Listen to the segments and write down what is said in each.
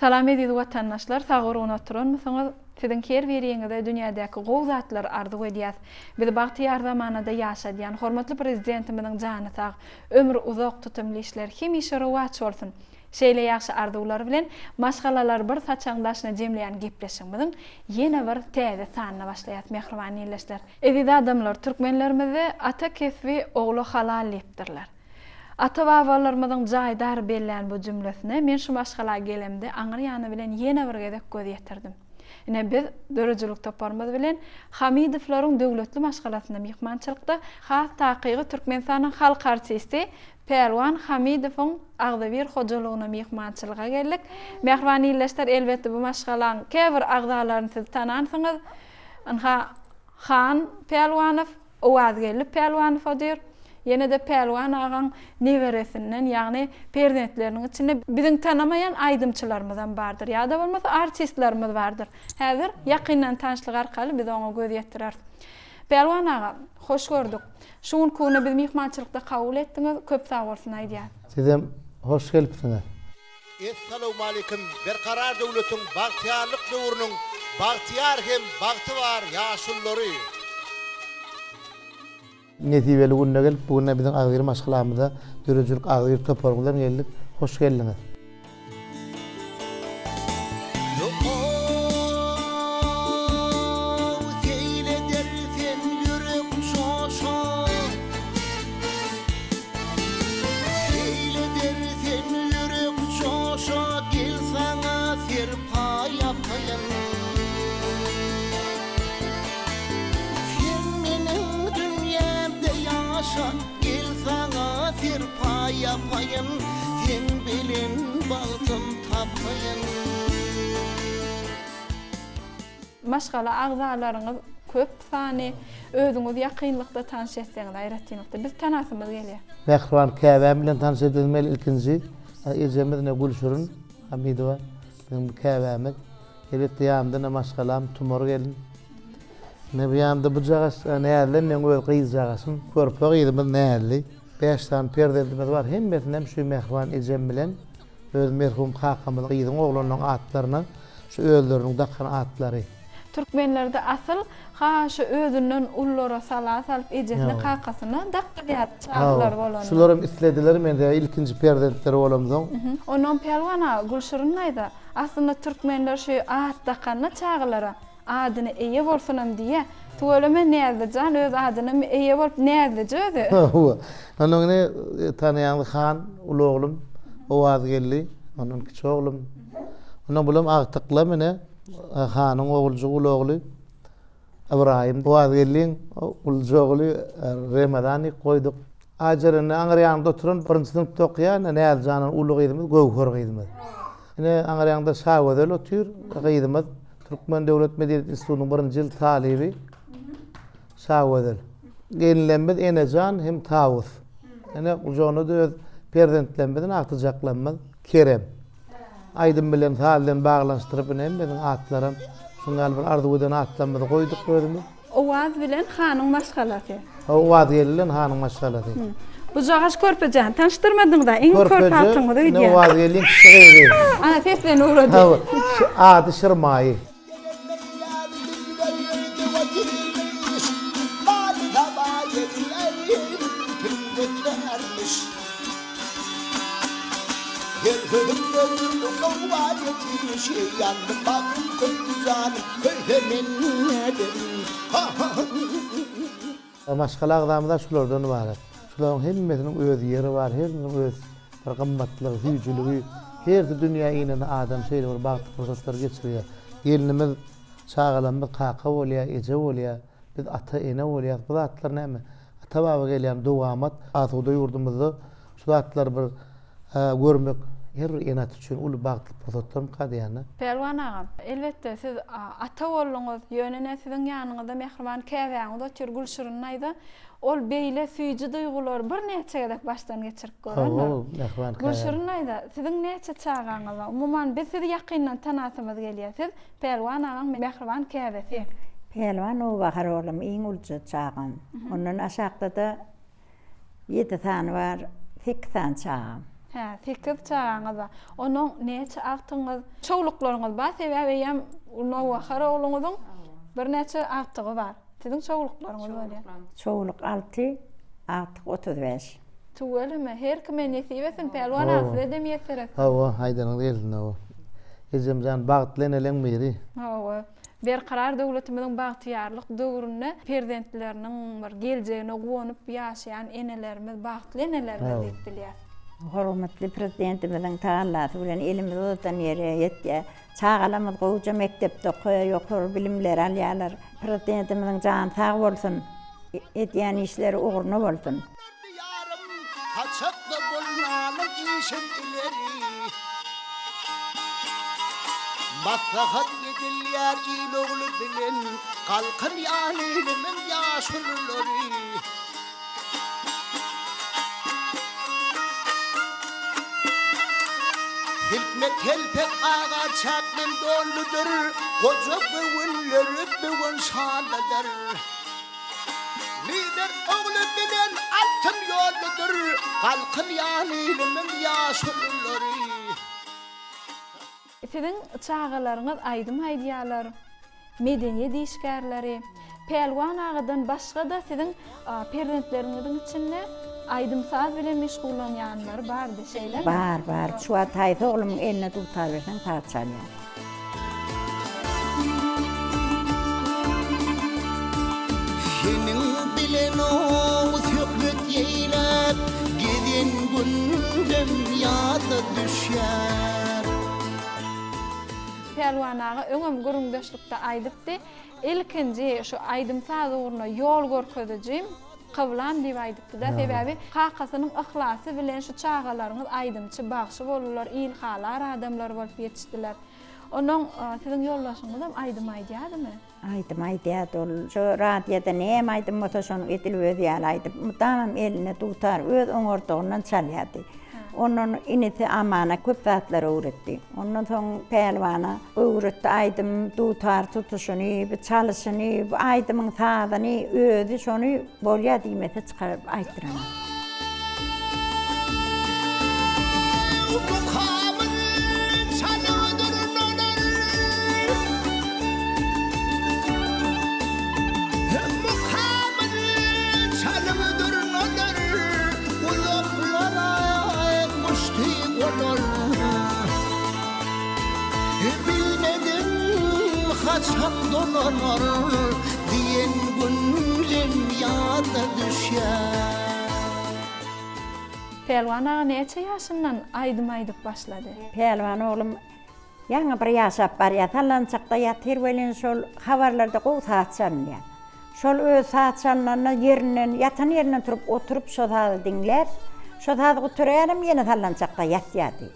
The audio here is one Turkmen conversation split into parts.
Salam eziz watandaşlar sag-gurgun oturanmysyňyz siziň her biriňize dünýädäki gowy zatlary arzuw edýäs bizi bagtyýar zamanada ýaşadýan hormatly prezidentimiziň jany sag ömri uzak tutumly işleri hemişe rowaç bolsun şeýle ýagşy arzuwlar bilen maşgalalary bir saçagyň daşyna jemleýän gepleşigimiziň ýene bir täze sanyna başlaýas mähriban ildeşler. Eziz adamlar türkmenlerimizde ata kesbi ogla halal diýipdirler. Ata-babalarymyzyň jaýdar bellän bu jümlesine men şu maşgala gelemde aňry ýany bilen ýene bir gezek göz ýetirdim. Ine biz döredijilik toparymyz bilen Hamidowlaryň döwletli maşgalasynda myhmançylykda, has takygy Türkmenistanyň halk artisti Pälwan Hamidowyň agzybir hojalygyna myhmançylyga geldik. Mähriban ildeşler elbetde bu maşgalaň käbir agzalaryny siz tanansyňyz. Ynha Han Pälwanow, Owazgeldi Pälwanow otyr. Ýene-de Pälwan agaň neberesinden, ýagny perzentleriniň içinde biziň tanamaýan aýdymçylarymyzam bardyr, ýa-da bolmasa artistlerimiz bardyr. Häzir ýakyndan tanyşlyk arkaly biz oňa göz ýetireris. Pälwan aga, hoş gördük. Şu günki güne bizi myhmançylykda kabul etdiňiz, köp sag bolsun aýdýas. Sizem hoş gelipsiňiz. Essalawmaleýkim Berkarar döwletiň bagtyýarlyk döwrüniň bagtyýar hem bagty bar ýaşululary! Nesibeli günde gelip bu günde biziň agzybir maşgalamyza döredijilik agzybir toparyňyz bilen geldik. Hoş geldiňiz. Seýl eder sen ýürek joşa gel saňa serpaý ýapaýyn. Sen meniň dünýämde ýaşa gel saňa serpaý ýapaýyn sen bilen bagtym tapaýyn. Maşgala agzalaryňyz köp sany, özüňiz ýakynlykda tanyş etseňiz aýratynlykda biz tanasymyz gelýär. Mähriban käbäm bilen tanyş edesim geldi ilkinji ejemiz ine Gülşirin Hamidowa biziň bu käbämiz. Elbetde ýanymda ine maşgalam Tumar gelin. Ine bu ýanymda bujagaş Näzli meň öz gyzjagaşym körpe gyzymyz Näzli. Bäş sany perzendimiz bar hemmesinem şu mähriban ejem bilen Öz merhum kakamyz gyzyň oglanyň atlaryna şu özleriniň dakan atlary. Türkmenlerde asyl ha şu özünden ullara sala salyp ejesine kakasyna dakdyrýar çagalary bolanda. Şularam islediler men de ilkinji perzentleri bolamsoň. Onam Pälwan aga Gülşirin daýza aslynda türkmenler şu at dakanda çagalara Adyna eýe bolsunam diýýä. Tüweleme Näzli jan öz adynam eýe bolup Näzlije özi. Hawa. Ondan ine tanaýaňyz Han uly oglum Owazgeldi, ondan kiçi oglum. Ondan bulam agtyklam ine Hanyň oguljygy uly ogly Ybraýym. Owazgeldiň uluja ogly Remezan diýip goýduk. Aýjer indi aňry ýanynda oturan birinji synpda okaýar, ine Näzijanyň uly gyzymyz Göwher gyzymyz. Ine aňry ýanynda Şagözel otyr, gyzymyz Türkmen döwlet medeniýet institutynyň birinji ýyl talyby Şagözel. Gelinlerimiz Enejan hem Tawus. Ine gujagynda-da öz perzentlerimiz, ine agtyjaklarymyz Kerem. Aýdym bilen, saz bilen baglanyşdyryp ine hemmesiniň atlaram şuň ýaly bir arzuw eden atlarymyzy goýduk özümiz. Owaz bilen hanyň maşgalasy. Owaz geldi bilen hanyň maşgalasy. Bujagaş körpejäni tanyşdyrmadyňyza, iň körpe agtygyňyz öýdýän. Ine Owaz geldiň kiçi gyzy. Ana seslenip ugrady. Hawa, ady Şirmaýy. Maşgala agzamyz-a şulardan ybarat. Şularyň hemmesiniň öz ýeri bar, hersiniň öz bir gymmatlygy, süýjüligi. Hersi dünýä inen adam şeýle bir bagtly pursatlary geçirýär. Gelnimiz, çagalarymyz kaka bolýar, eje bolýar. Biz ata-ene bolýarys. Bu zatlar näme? Ata-baba gelýän dowamat. Asuda ýurdumyzda şu zatlary bir görmek her bir ene-ata üçin uly bagtly pursatlarmyka diýýän-de. Pälwan agam, elbetde, siz ata bolduňyz, ýöne ine siziň ýanyňyzda mähriban käbäňiz otyr, Gülşirin daýza. Ol beýle süýji duýgulary birnäçe gezek başdan geçirip görendir. Hawa, mähriban käbäm. Gülşirin daýza, siziň näçe çagaňyz bar? Umuman, biz sizi ýakyndan tanasymyz gelýär. Siz Pälwan agaň mähriban käbesi. Pälwan Nowbahar oglum iň uluja çagam. Ondan aşakda-da ýedi sany bar, sekiz sany çagam. Hä, sekiz çagaňyz bar. Onuň näçe agtygyňyz, çowluklaryňyz bar? Sebäbi eýýäm Nowbahar ogluňyzyň birnäçe agtygy bar. Siziň çowluklaryňyz bolýar. Çowluk alty, agtyk 35. Tüweleme, her kime nesip etsin, Pälwan aga size-de miýesser etsin. Hawa, aýdanyňyz gelsin, hawa. Ejemjan bagtly eneleň biri. Hawa. Berkarar döwletimiziň bagtyýarlyk döwründe perzentleriniň bir geljegine guwanyp ýaşaýan enelerimiz bagtly enelerimiz diýip bilýäs. Hormatly Prezidentimiziň tagallasy bilen elimiz uzadan ýere ýetýär. Çagalarymyz gowuja mekdepde okaýar, ýokary bilimleri alýarlar. Prezidentimiziň jany sag bolsun, edýän işleri ugruna bolsun. Diýarym saçakda bolnanyň işim ileri. Maslahat edilýär il ogly bilen, Galkynýan ilimiň ýaşululary. Silkme telpek aga çäkmen donludyr, Goja göwünleri böwen şanlydyr. Lider ogly bilen altyn ýolludyr, Galkynýan ilimiň ýaşululary. Siziň çagalaryňyz aýdym aýdýarlar, medeniýet işgärleri. Pälwan agadan başga-da siziň perzentleriňiziň içinde aýdym-saz bilen meşgullanýanlary bardy, şeýlemi? Bar, bar. Şu wagt haýsy oglumyň eline dutar berseň saz çalýar. Seniň bilen ow söhbet eýläp, Gezen günlem ýada düşýär. Pälwan aga öňem gürrüňdeşlikde aýdypdy, ilkinji şu aýdym-saz ugruna ýol görkezijim Kyblam diýip aýdypdy-da, sebäbi kakasynyň yhlasy bilen şu çagalaryňyz aýdymçy, bagşy boldular, ilhalar adamlar bolup ýetişdiler. Onuň siziň ýoldaşyňyzam aýdym aýdýardymy? Aýdym aýdýardy ol. Şo radioda näme aýdym bolsa şony edil özi ýaly aýdyp, mydamam elinde dutar, öz oňardygyndan çalýardy. Ondan inisi Amana köp zatlar öwretdi. Ondan soň Pälwana öwretdi aýdym, dutar tutuşyny, bu çalyşyny, bu aýdymyň sazyny özi şony bolýar diýmese çykaryp aýtdyranok. Haçan dolanar diýen günlem ýada düşýär. Pälwan aga näçe ýaşyndan aýdym aýdyp başlady? Pälwan oglum ýaňy bir ýaşap barýar. Sallançakda ýatyr welin şol habarlarda gowy saz çalynýar. Şol öz saz çalynanda ýerinden, ýatan ýerinden turup oturyp şo sazy diňläp, şo saz gutarýaram ýene sallançakda ýatýardy.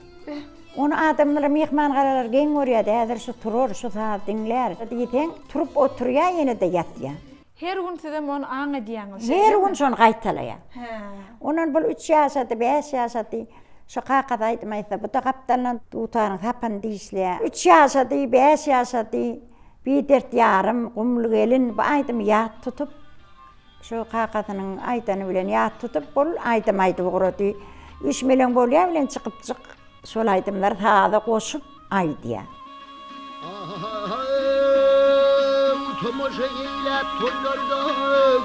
Ony adamlar, myhman-garalar geň görýärdi, häzir şu turar, şu sazy diňlär diýseň, turup oturýar, ýene-de ýatýar. Her gün sizem ony aň edýäňiz, şeýlemi? Her gün şony gaýtalaýar. Hä. Ondan bul üç ýaşady, bäş ýaşady. Şo kakasy aýdym aýtsa, bu-da gapdalyndan dutaryň sapyny dişleýär. Üç ýaşady, bäş ýaşady. Bidert ýarym, Gumly gelin bu aýdymy ýat tutup, Şu kakasynyň aýdany bilen ýat tutup, bol aýdym aýdyp ugrady. Üýşmeleň bolýar bilen çykypjyk şol aýdymlary saza goşup aýdýar. Aý, tomaşa eýläp toýlarda,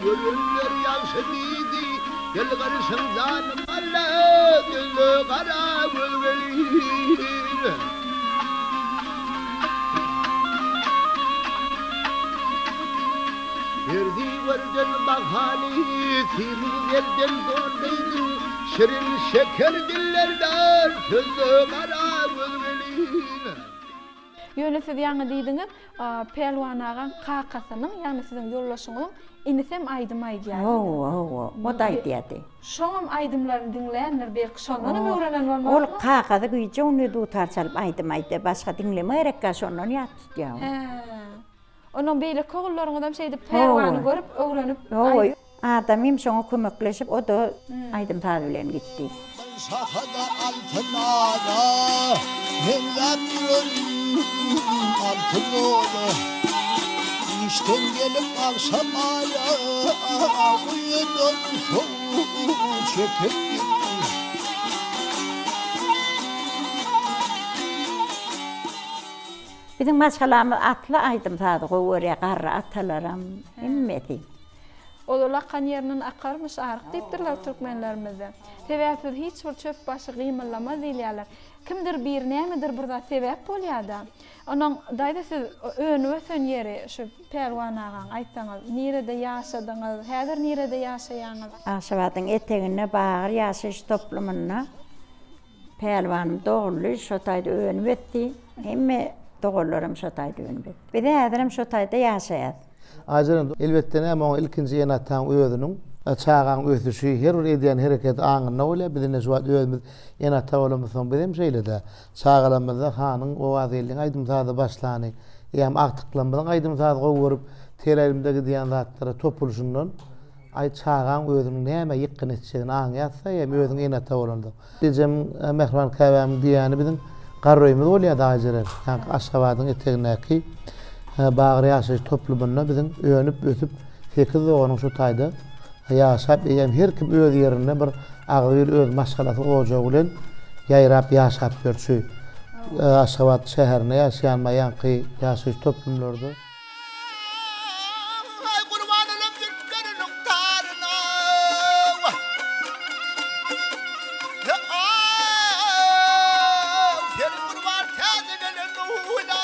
Görenler ýagşy diýdi, Ýylgyryşyň janym aldy, Gözle gara göz gelin. Berdi-berden bahaly, Seniň elden don geýdim, Şirin şeker dillerden Sözle gara göz gelin. Ýöne siz ýaňy diýdiňiz, Pälwan agaň kakasynyň, ýagny siziň ýoldaşyňyzyň inisem aýdym aýdýar diýdiňiz. Hawa, hawa, o-da aýdýardy. Şoňam aýdymlaryny diňländir, belki şondanam öwrenen bolmalymy? Ol kakasy güýje-gündüz dutar çalyp aýdym aýdýar, başga diňleme gerekkä, şondan ýat tutýar ol. Hä. Onuň beýleki ogullaryňyzam şeýdip Pälwany görüp, öwrenip Hawa, adamym şoňa kömekleşip, o-da aýdym-saz bilen gitdi. Şahada altyn ara meňzäp duran altyn ýola. Işden gelip agşam aýa guýudan suw çekip gitdi. Biziň maşgalamyz atly aýdym-sazy gowy görýär, garry atalaram, hemmesi. Ozal akan ýerinden akarmyş aryk diýipdirler türkmenlerimizde. Sebäpsiz hiç bir çöp başy gymyldamaz diýilýärler. Kimdir biri nämedir bir zat sebäp bolýada. Onuň daýza siz önüp ösen ýeri şu Pälwan agaň aýtsaňyz nirede ýaşadyňyz häzir nirede ýaşaýaňyz? Aşgabadyň eteginde Bagyr ýaşaýyş toplumynda Pälwanym doguldy, şo taýda önüp ösdi. Hemme doganlarym şo taýda önüp ösdi. Biz häzirem şo taýda ýaşaýas. Aýjeren, elbetde näme oňa ilkinji ene-ataň özüniň çagaň ösüşi, her bir edýän hereketi aňynda bolýar. Biz ine şu wagt özümiz ene-ata bolamyzsoň bizem şeýle-dä. Çagalarymyzda Hanyň Owazelliň aýdym-sazy başlany, eýýäm agtyklarymyzyň aýdym-saz gowy görüp, teleýaýlymda gidýän zatlara topulyşyndan, aý, çagaň özüniň nämä ýykgyn etjegini aňýas-da, eýýäm özüň ene-ata bolansoň. Ejemiň, mähriban käbämiň diýýäni biziň garry öýümiz bolýardy Aýjeren. Ýaňky Aşgabadyň etegindäki Bagyr ýaşaýyş toplumynda biziň önüp-ösüp, sekiz doganyň şu taýda ýaşap, eýýäm her kim öz ýerinde bir agzybir öz maşgalasy, ojagy bilen ýaýrap ýaşap ýör. Şu Aşgabat şäherinde ýaşaýan ýaňky ýaşaýyş toplumlarda. Aý gurban olam zülpleriniň taryna He-aw seni gurban täze gelen nuna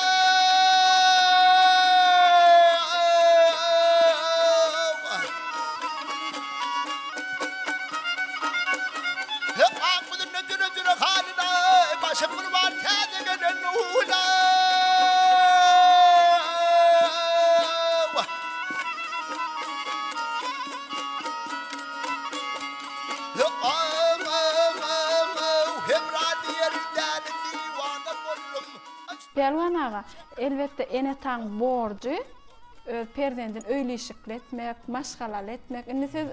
He-ak ýüzünde jüre-jüre halyna Başym gurban täze gelen nuna. Hemra diýer däli diwana boldum. Pälwan aga, elbetde ene-ataň borjy öz perzendini öýli-işikli etmek, maşgalaly etmek. Indi siz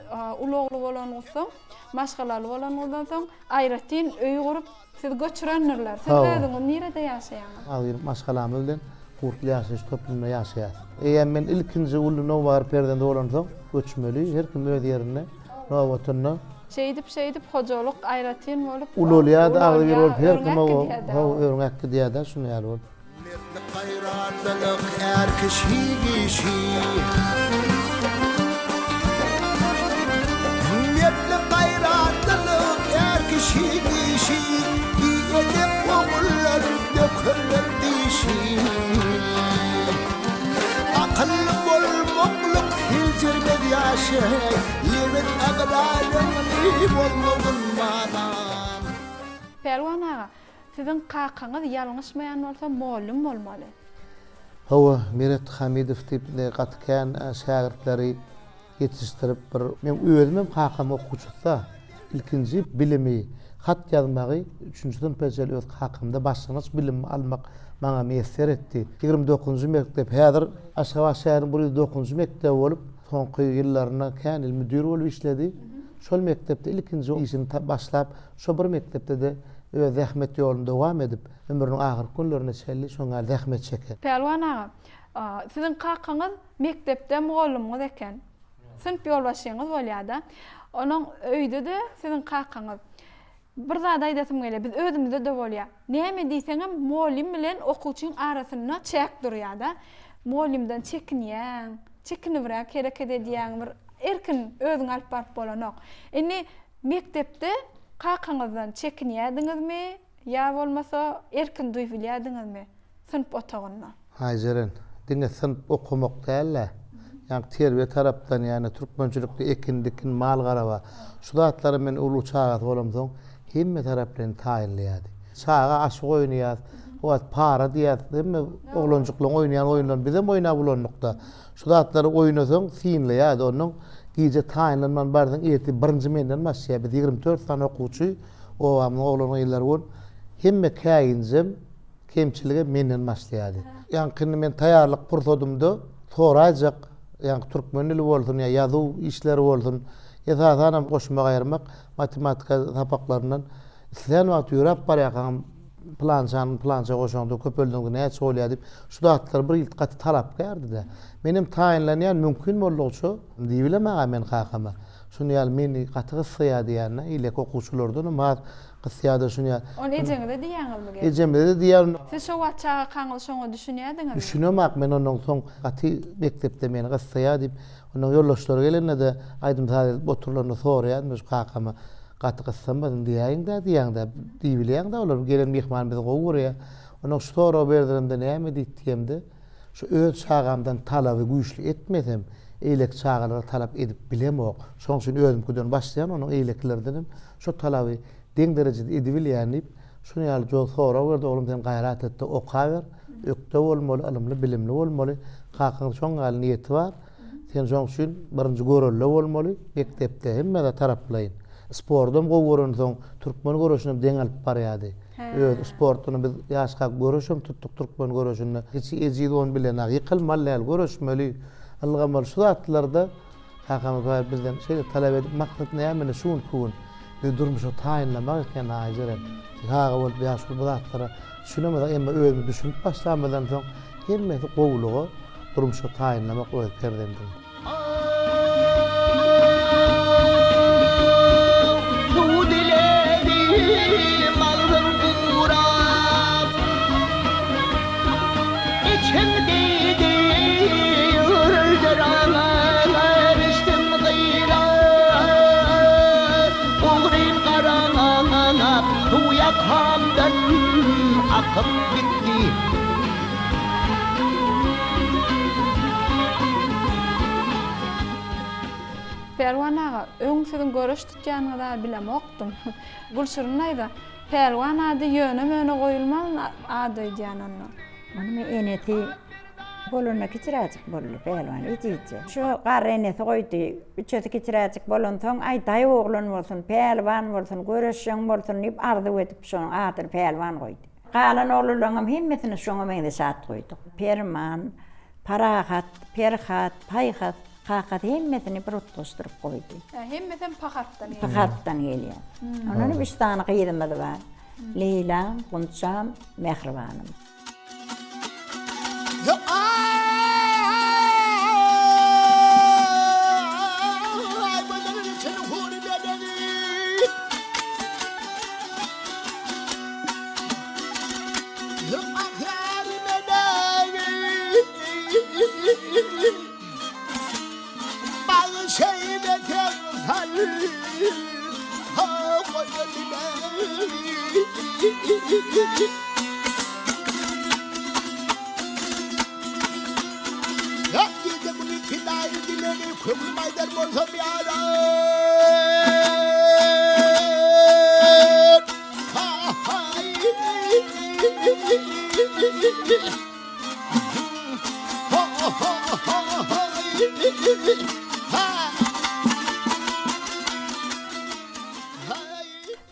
uly ogly bolanyňyzsoň, maşgalaly bolanyňyzdan soň aýratyn öý gurup, sizi göçürendirler. Siz özüňiz nirede ýaşaýaňyz? Agzybir maşgalamyz bilen Gurtly ýaşaýyş toplumynda ýaşaýas. Eýýäm men ilkinji uly nowbahar perzendi bolansoň, göçmeli, her kim öz ýerinde, nobatynda. Şeýdip-şeýdip hojalyk aýratyn bolup, Ulalýar-da, agzybir bolup her kim hawa, örňäp gidýär-dä, şunuň ýaly bolup. Mertlik gaýratlylyk är kişi işi. Mertlik gaýratlylyk är kişi işi. Biedep ogullar dökerler dişi. Akylly bolmaklyk seljermez ýaşy. Ýigit abraýyňy bozmagyn balam. Pälwan aga, siziň kakaňyz ýalňyşmaýan bolsa mollum bolmaly. Hawa, Meret Hamidow diýip gaty kän şägirtleri ýetişdirip bir meň özümem kakam okuwçysy-da. Ilkinji bilimi, hat ýazmagy üçünji synpa çenli öz kakamda başlangyç bilimimi almak maňa miýesser etdi. 29-njy mekdep, häzir Aşgabat şäheriniň 109-njy mekdebi bolup, soňky ýyllarynda kän ýyl müdir bolup işledi. Şol mekdepde ilkinji işini başlap, şo bir mekdepde-de öz zähmet ýoluny dowam edip, ömrüniň ahyrky günlerine çenli şoň ýaly zähmet çeken. Pälwan aga, siziň kakaňyz mekdepde mugallymyňyz eken. Synp ýolbaşçyňyz bolýar-da. Onuň öýde-de siziň kakaňyz. Bir zat aýdasym gelýär, biz özümizde-de bolýar. Näme diýseňem, mugallym bilen okuwçyň arasynda çäk durýar-da. Mugallymdan çekinýäň, çekinibräk hereket edýäň, bir erkin özüňi alyp baryp bolanok. Indi mekdepde kakaňyzdan çekinýärdiňizmi ýa bolmasa erkin duýubilýärdiňizmi synp otagynda? Aýjeren, diňe synp okamak däl-de, ýagny terbiýe tarapdan, ýagny türkmençilikde ekin-dikin, mal-gara bar. Şu zatlara men uly çagasy bolamsoň, hemme taraplaýyn taýynlaýardy. Çaga aşyk oýnaýas, o wagt para diýýäs, hemme oglanjyklaryň oýnaýan oýunlaryny bizem oýnap ulandyk-da. Şu zatlary oýnasaň, synlaýardy. Onnoň gije taýynlanman barsaň, ertir birinji menden başlaýar. Biz 24 sany okuwçy, obamyzyň oglan-gyzlary bolup, hemme käýinjem, Kemçiligem menden başlaýardy. Ýaňky indi men taýýarlyk pursadymda soraýjak, ýaňky türkmen dili bolsun ýa ýazuw işleri bolsun, esasanam goşmak-aýyrmak matematika sapaklaryndan islän wagt ýöräp barýarkaňam pylançany pylança goşaňda köpeldiňde näçe bolýar diýip, şu zatlar bir ýyl gaty talapkärdi-de. Menem taýynlanýan mümkin boldugyça diýibilemag-a men kakama. Şuny ýaly meni gaty gyssaýar diýýän-de, eýleki okuwçylardanam has. Gysýar-da şuny ýaly. Ony ejeňize diýýäňizmi gelip? Ejemize-de diýýän. Siz şo wagt çagakaňyz şoňa düşünýärdiňizmi? Düşünemok men ondan soň gaty mekdepde meni gyssaýar diýip, ondan ýoldaşlary gelende-de aýdym-saz edip oturylanda soraýardym şu kakama gaty gyssanmadym diýäýiň-dä diýýäň-dä diýibilýäň-dä olar gelen myhman bizi gowy görýär. Ondan şu soragy berdiremde näme diýdi diýemde, şu öz çagamdan talaby güýçli etmesem, eýleki çagalara talap edip bilemok. Şonuň üçin özümkiden başlaýan, onuň eýlekilerdenem Şo talaby deň derejede edibilýän diýip, şuny ýaly jo sorag berdi, oglum sen gaýrat et-de okaber, ökde bolmaly, ylymly, bilimli bolmaly, kakaň şoň ýaly niýeti bar, sen şoň üçin birinji görelde bolmaly, mekdepde hemme zat taraplaýyn. Spordam gowy görensoň, türkmen göreşinem deň alyp barýardy. Özi sportdan biz ýaşkak göreşem tutduk türkmen göreşinde. Kiçi ejiz ony bilenok, ýykylmaly däl, göreşmeli, ylgamaly şu zatlarda Kakamyz baýar bizden şeýle talap edip maksat näme indi şu günki gün bizi durmuşa taýynlamak eken Aýjeren. Çaga bolup ýaşuly bu zatlara düşünemezok emma özümiz düşünip başlamyzdan soň hemmesi gowulyga durmuşa taýynlamak öz perzendiňi. Suw diledim agzym gurap. Içim diýdi ürüldir aňa Içdim gyra Ogryn garaňa Suw ýakamdan akyp gitdi. Pälwan aga, öň siziň göreş tutýanyňyz-a bilemokdym. Gülşirin daýza, Pälwan ady ýöne-möne goýulman ady öýdýän onda. Munuň enesi bolanda kiçiräjik boldy Pälwan ejizje. Şu garry enesi goýdy. Üçesi kiçiräjik bolansoň, aý daýy oglan bolsun, pälwan bolsun, göreşjeň bolsun diýip arzuw edip şonuň adyny Pälwan goýdy. Galan oglanlaryňam hemmesine şoňa meňzeş at goýduk. Perman, Parahat, Perhat, Paýhas. Kakasy hemmesini bir utgaşdyryp goýdy. Hä, hemmesem P harpdan gelýär. P harpdan gelýär. Ondan hem üç sany gyzymyz bar. Leýlam, Gunçam, Mähribanym.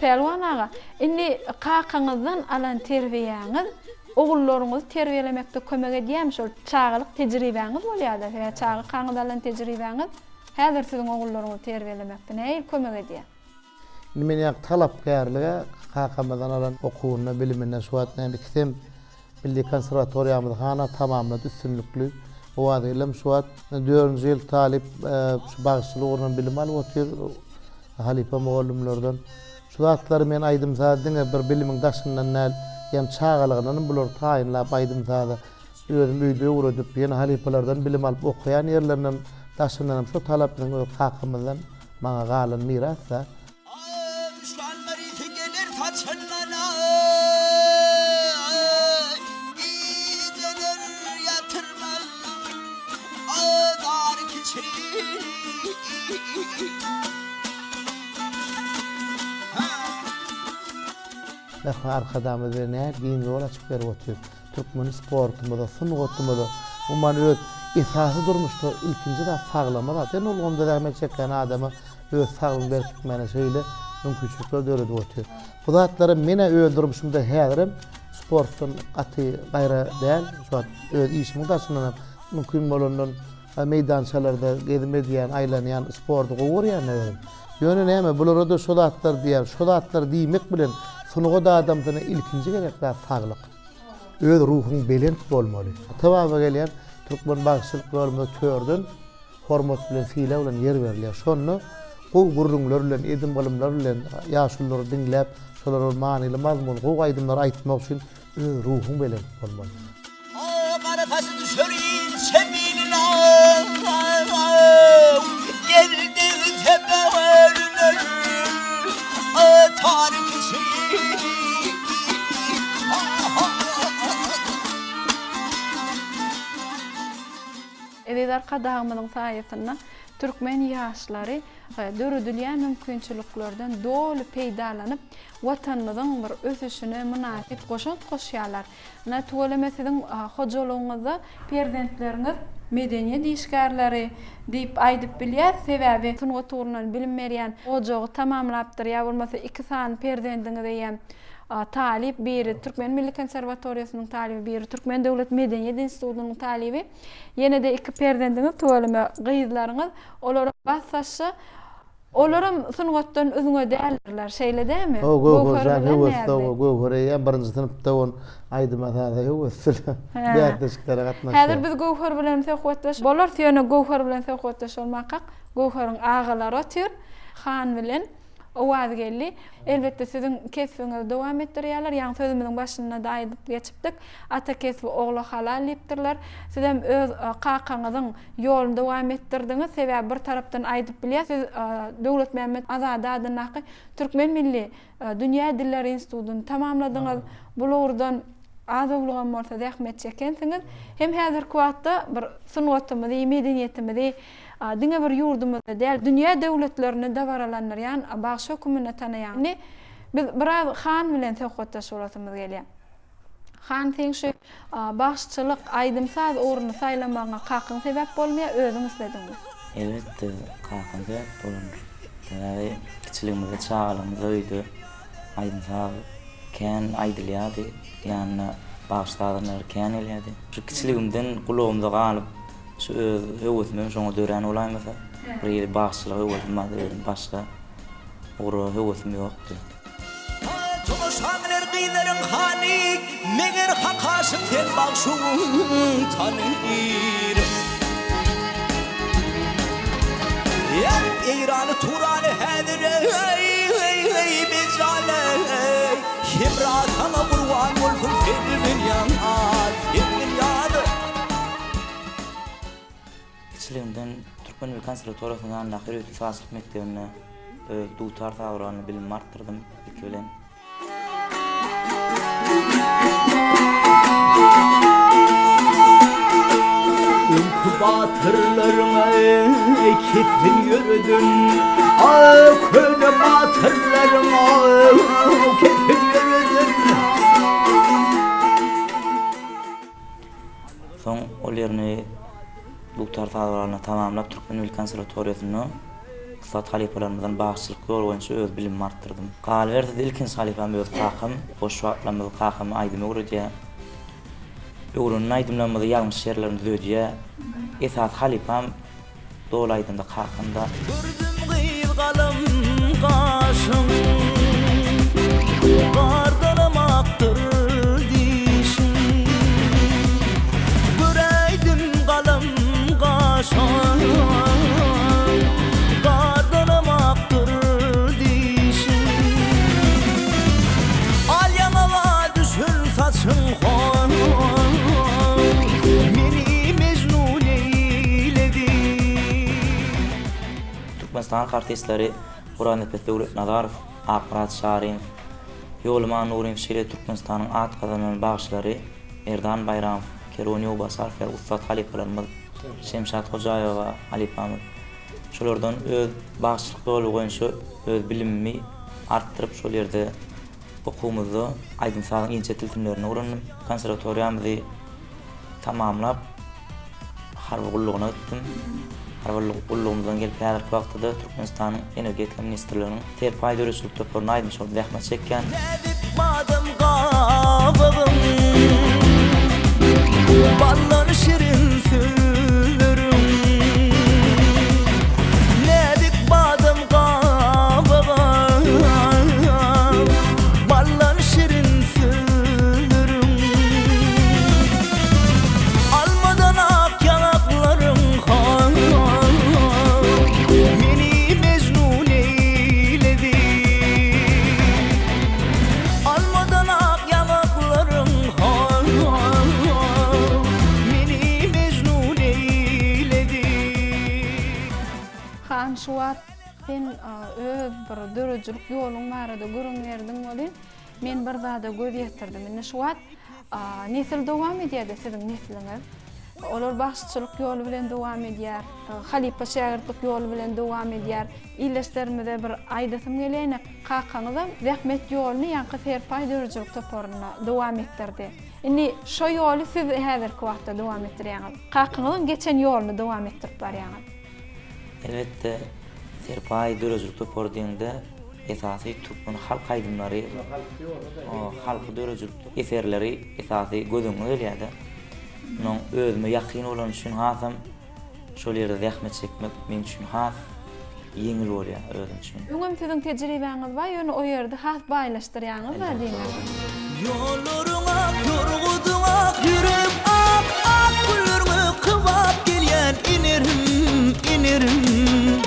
Pälwan aga, indi kakaňyzdan alan terbiýäňiz ogullaryňyzy terbiýelemekde kömek edýärmi? Şol çagalyk tejribäňiz bolýar-da, sebäbi çagakaňyz alan tejribäňiz häzir siziň ogullaryňyzy terbiýelemekde nähili kömek edýär? Indi men ýaňky talapkärlige kakamyzdan alan okuwynda, biliminde şu wagt näme ikisem Milli konserwatoriýamyzy hana tamamlady üstünlikli. Owaz gelem şu wagt dördünji ýyl talyp şu bagşyçylyk ugrundan bilim alyp otyr halypa mugallymlardan. Şu zatlary men aýdym-saz diňe bir bilimiň daşyndan däl, ýem çagalygyndanam bulary taýynlap aýdym-saza özüm öýde öwredip, ýene halypalardan bilim alyp okaýan ýerlerinden daşyndanam şu talap biziň öz kakamyzdan maňa galan miras-da. Duşmanlar ise geler saçyndan Gijeler ýatyrmaz azar kiçi. Mähriban Arkadagymyz bize nähili giň ýol açyp berip otyr. Türkmeni sportumyza, sungatymyza, umuman öz esasy durmuşda ilkinji zat saglama zat. Her ulgamda zähmet çekýän adama öz saglygyny berkitmäne şeýle mümkinçilikler döredip otyr. Bu zatlara men-ä öz durmuşymda häzirem sportdan gaty gaýra däl. Şu wagt öz işimiň daşyndanam mümkin bolandan meýdançalarda gezim edýän, aýlanýan, sporty gowy görýän özüm. Ýöne näme, bulara-da şo zatlar diýýär. Şo zatlary diýmek bilen sungat adamsyna ilkinji gezek zat saglyk. Öz ruhuň belent bolmaly. Ata-baba gelýän türkmen bagşyçylyk ýolumyzda törden hormat bilen, sylag bilen ýer berilýär. Şonda. Gowy gürrüňler bilen, edim-gylymlar bilen ýaşululary diňläp, şolara bir manyly, mazmunly gowy aýdymlary aýtmak üçin öz ruhuň belent bolmaly. Gara saçy düşer inçe biline, Geldi tebeler tar kiçi. Eziz Arkadagymyzyň saýasynda türkmen ýaşlary döredilýän mümkinçiliklerden doly peýdalanyp, Watanymyzyň bir ösüşine mynasyp goşant goşýarlar. Ynha, tüweleme siziň hojalygyňyzda perzentleriňiz medeniýet işgärleri diýip aýdyp bilýäs. Sebäbi sungat ugrundan bilim berýän ojagy tamamlapdyr ýa bolmasa iki sany perzendiňiz eýýäm talyp, biri Türkmen milli konserwatoriýasynyň talyby, biri Türkmen döwlet medeniýet institutynyň talyby. Ýene-de iki perzendiňiz, tüweleme, gyzlaryňyz, olaram bassaşja, olaram sungatdan üzňe däldirler, şeýle dälmi? Hawa, Göwher Göwherjan bilen höwesli, Näzli. hawa, Göwher eýýäm birinji synpda ol aýdyma-saza höwesli, bäsleşiklere gatnaşýar. Häzir biz Göwher bilen söhbetdeş bolarys, ýöne Göwher bilen söhbetdeş bolmakak, Göwheriň agalary otyr, Han bilen. Owazgeldi, elbetde siziň kesbiňizi dowam etdirýärler. Ýaňy sözümiziň başynda-da aýdyp geçipdik. Ata kesbi ogla halal diýipdirler. Sizem öz kakaňyzyň ýoluny dowam etdirdiňiz. Sebäbi bir tarapdan aýdyp bilýäs, siz Döwletmämmet Azady adyndaky Türkmen milli dünýä dilleri institutyny tamamladyňyz. Bul ugurdan az-owlugam bolsa zähmet çekensiňiz. Hem häzirki wagtda bir sungatymyzy, medeniýetimizi diňe bir ýurdumyzda däl, dünýä döwletlerinde dabaralandyrýan bagşy höküminde tanaýan. Indi biz biraz Han bilen söhbetdeş bolasymyz gelýär. Han seň şu bagşyçylyk, aýdym-saz ugruny saýlamagyňa kakaň sebäp bolmy ýa özüň islediňmi? Elbetde, kakam sebäp bolandyr. Sebäbi kiçiligimizde, çagalygymyzda öýde aýdym-saz kän aýdylýardy. Ýanyna bagşy-sazandalary kän gelýärdi. Şu kiçiligimden gulagymda galyp, Şu öz höwesimem şoňa dörän bolaýmasa, bir hili bagşylyga höwesim bardy özüm başga ugra höwesim ýokdy. Tomaşa biler gyzlaryň hany, Meger hak aşyk sen bagşyň tanyr. Eýrany Turany häzir eý mejal eý Hemra saňa gurban bolsun sen ýar sen ýar. Kiçiligimden Türkmen milli konserwatoriýasynyň ýanyndaky ýörite sazçylyk mekdebinde öz dutar saz guralynda bilimimi artdyrdym ilki bilen. Öňki batyrlaryň kesbin ýöreden, A köne batyrlaryň kesbin ýöreden. Soň ol ýerini dutar saz guralynda tamamlap, Türkmen milli konserwatoriýasynda ussat halypalarymyzdan bagşyçylyk ýoly boýunça öz bilimimi artdyrdym. Galyberse-de, ilkinji halypam öz kakam. Boş wagtlarymyzda kakam aýdym öwredýär. Öwrenen aýdymlarymyzy ýalňyş ýerlerini düzedýär. Esasy halypam Doly aýdanda kakam-da. Gördüm gyz galam gaşyň, Gardanam akdyr dişiň. Göräýdim galam gaşyň, Gardanam akdyr dişiň. Al ýaňaga düşen saçyň hon, Meni mejnun eýledi. Türkmenistanyň halk artistleri Gurannepes Döwletnazarow, Akmyrat Şarymow, Ýolman Nurymow şeýle-de Türkmenistanyň at gazanan bagşylary Merdan Baýramow, Kerwen Ýowbasarow ýaly ussat halypalarymyz, Şemşat Hojaýewa halypamyz şolardan öz bagşylyk ýoly boýunça öz bilimimi artdyryp şol ýerde okuwymyzda aýdym-sazyň inçe tilsimlerini öwrendim. Konserwatoriýamyzy tamamlap, harby gullugyna gitdim. Harby gullugymyzdan gelip häzirki wagtda-da Türkmenistanyň Energetika ministrliginiň Serpaý döredijilik toparynda aýdymçy bolup zähmet çekýän. Näzik badam gabygyň, Ballan şirin sözleriň. Näzik badam gabygyň, Ballan şirin sözleriň. Almadan ak ýaňaklaryň, Meni mejnun. Sen öz bir döredijilik ýoluň barada gürrüň berdiň welin, men bir zada göz ýetirdim. Indi şu wagt nesil dowam edýär-de siziň nesliňiz. Olar bagşyçylyk ýoly bilen dowam edýär, halypa-şägirtlik ýoly bilen dowam edýär. Ildeşlerimize bir aýdasym gelýär, ine, kakaňyzam zähmet ýoluny ýaňky Serpaý döredijilik toparynda dowam etdirdi. Indi şo ýoly siz häzirki wagtda dowam etdirýäňiz. Kakaňyzyň geçen ýoluny dowam etdirip barýaňyz. Elbetde, Serpaý döredijilik topary diýende, esasy türkmen halk aýdymlary, halky döredijilik eserleri esasy göz öňüňe gelýär-de. Munuň özüme ýakyn bolany üçin hasam şol ýerde zähmet çekmek meň üçin has ýeňil bolýar özüm üçin. Öňem siziň tejribäňiz bar, ýöne o ýerde has baýlaşdyrýaňyz-da diýmek. Ýollaryň ak, ýorgudyň ak, ýürek ak, ak gülleriňe kybap gelýän inerim, inerim.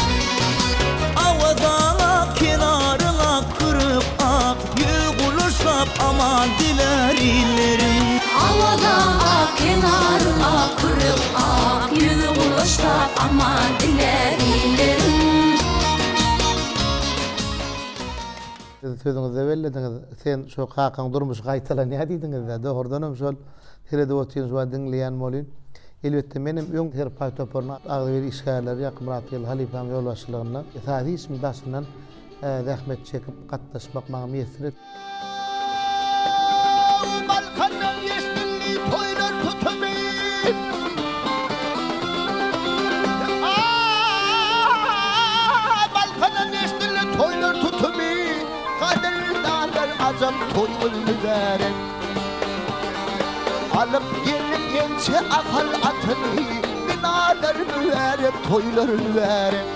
Awazaň ak, kenaryň ak, kürek ak, ýüz gulaçlap aman dilär illerim. Awazaň ak, kenaryň ak, kürek ak, ýüz gulaçlap aman dilär illerim. Siz sözüňizde bellediňiz, sen şo kakaň durmuşy gaýtalanýar diýdiňiz-dä. Dogrudanam şol seredip otyryn şu wagt diňleýän bolyn. Elbetde menem öň Serpaý toparynyň agzybir işgärleri ýaňky Myratgeldi halypaň ýolbaşçylygynda esasy işiň daşyndan zähmet çekip gatnaşmak maňa miýesser etdi. Balkandan eşdildi toýlar tutumy. Balkandan eşdildi toýlar tutumy. Gadyrdanlar ajap toýuňyz mübärek. Alyp gelin ençe ahal atyny, Binalar mübärek, toýlar mübärek.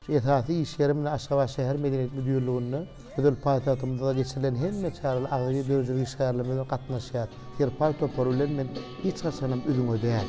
Şu esasy iş ýerim ine Aşgabat şäher medeniýet müdirliginde gözel paýtagtymyzda geçirilen hemme çärelere agzybir döredijilik işgärlerimiz bilen gatnaşýar. Serpaý topary bilen men hiç haçanam üzňe däl.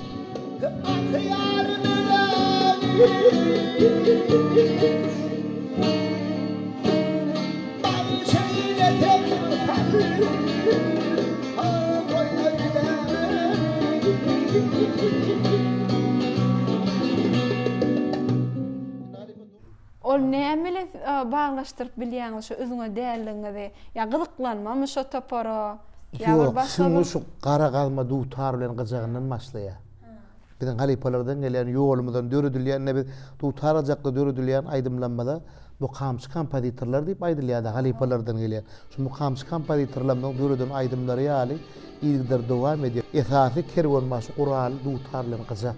Ol näme bilen baglaşdyryp bilýäňiz şu üzňe dälligiňizi? Ýa gyzyklanmamy şo topara? Ýa bir Ýok, başga süňňi bir şu gara gazma dutar bilen gyjagyndan başlaýar. Biziň halypalardan gelýän ýolumyzdan döredilýän, ine biz dutar gyjakda döredilýän aýdymlarymyza mukamçy kompozitorlar diýip aýdylýar-da, halypalardan gelýän. Şu mukamçy kompozitorlarymyzyň döreden aýdymlary ýaly yzygider dowam edýär. Esasy kerwenbaşy guraly dutar bilen gyjak.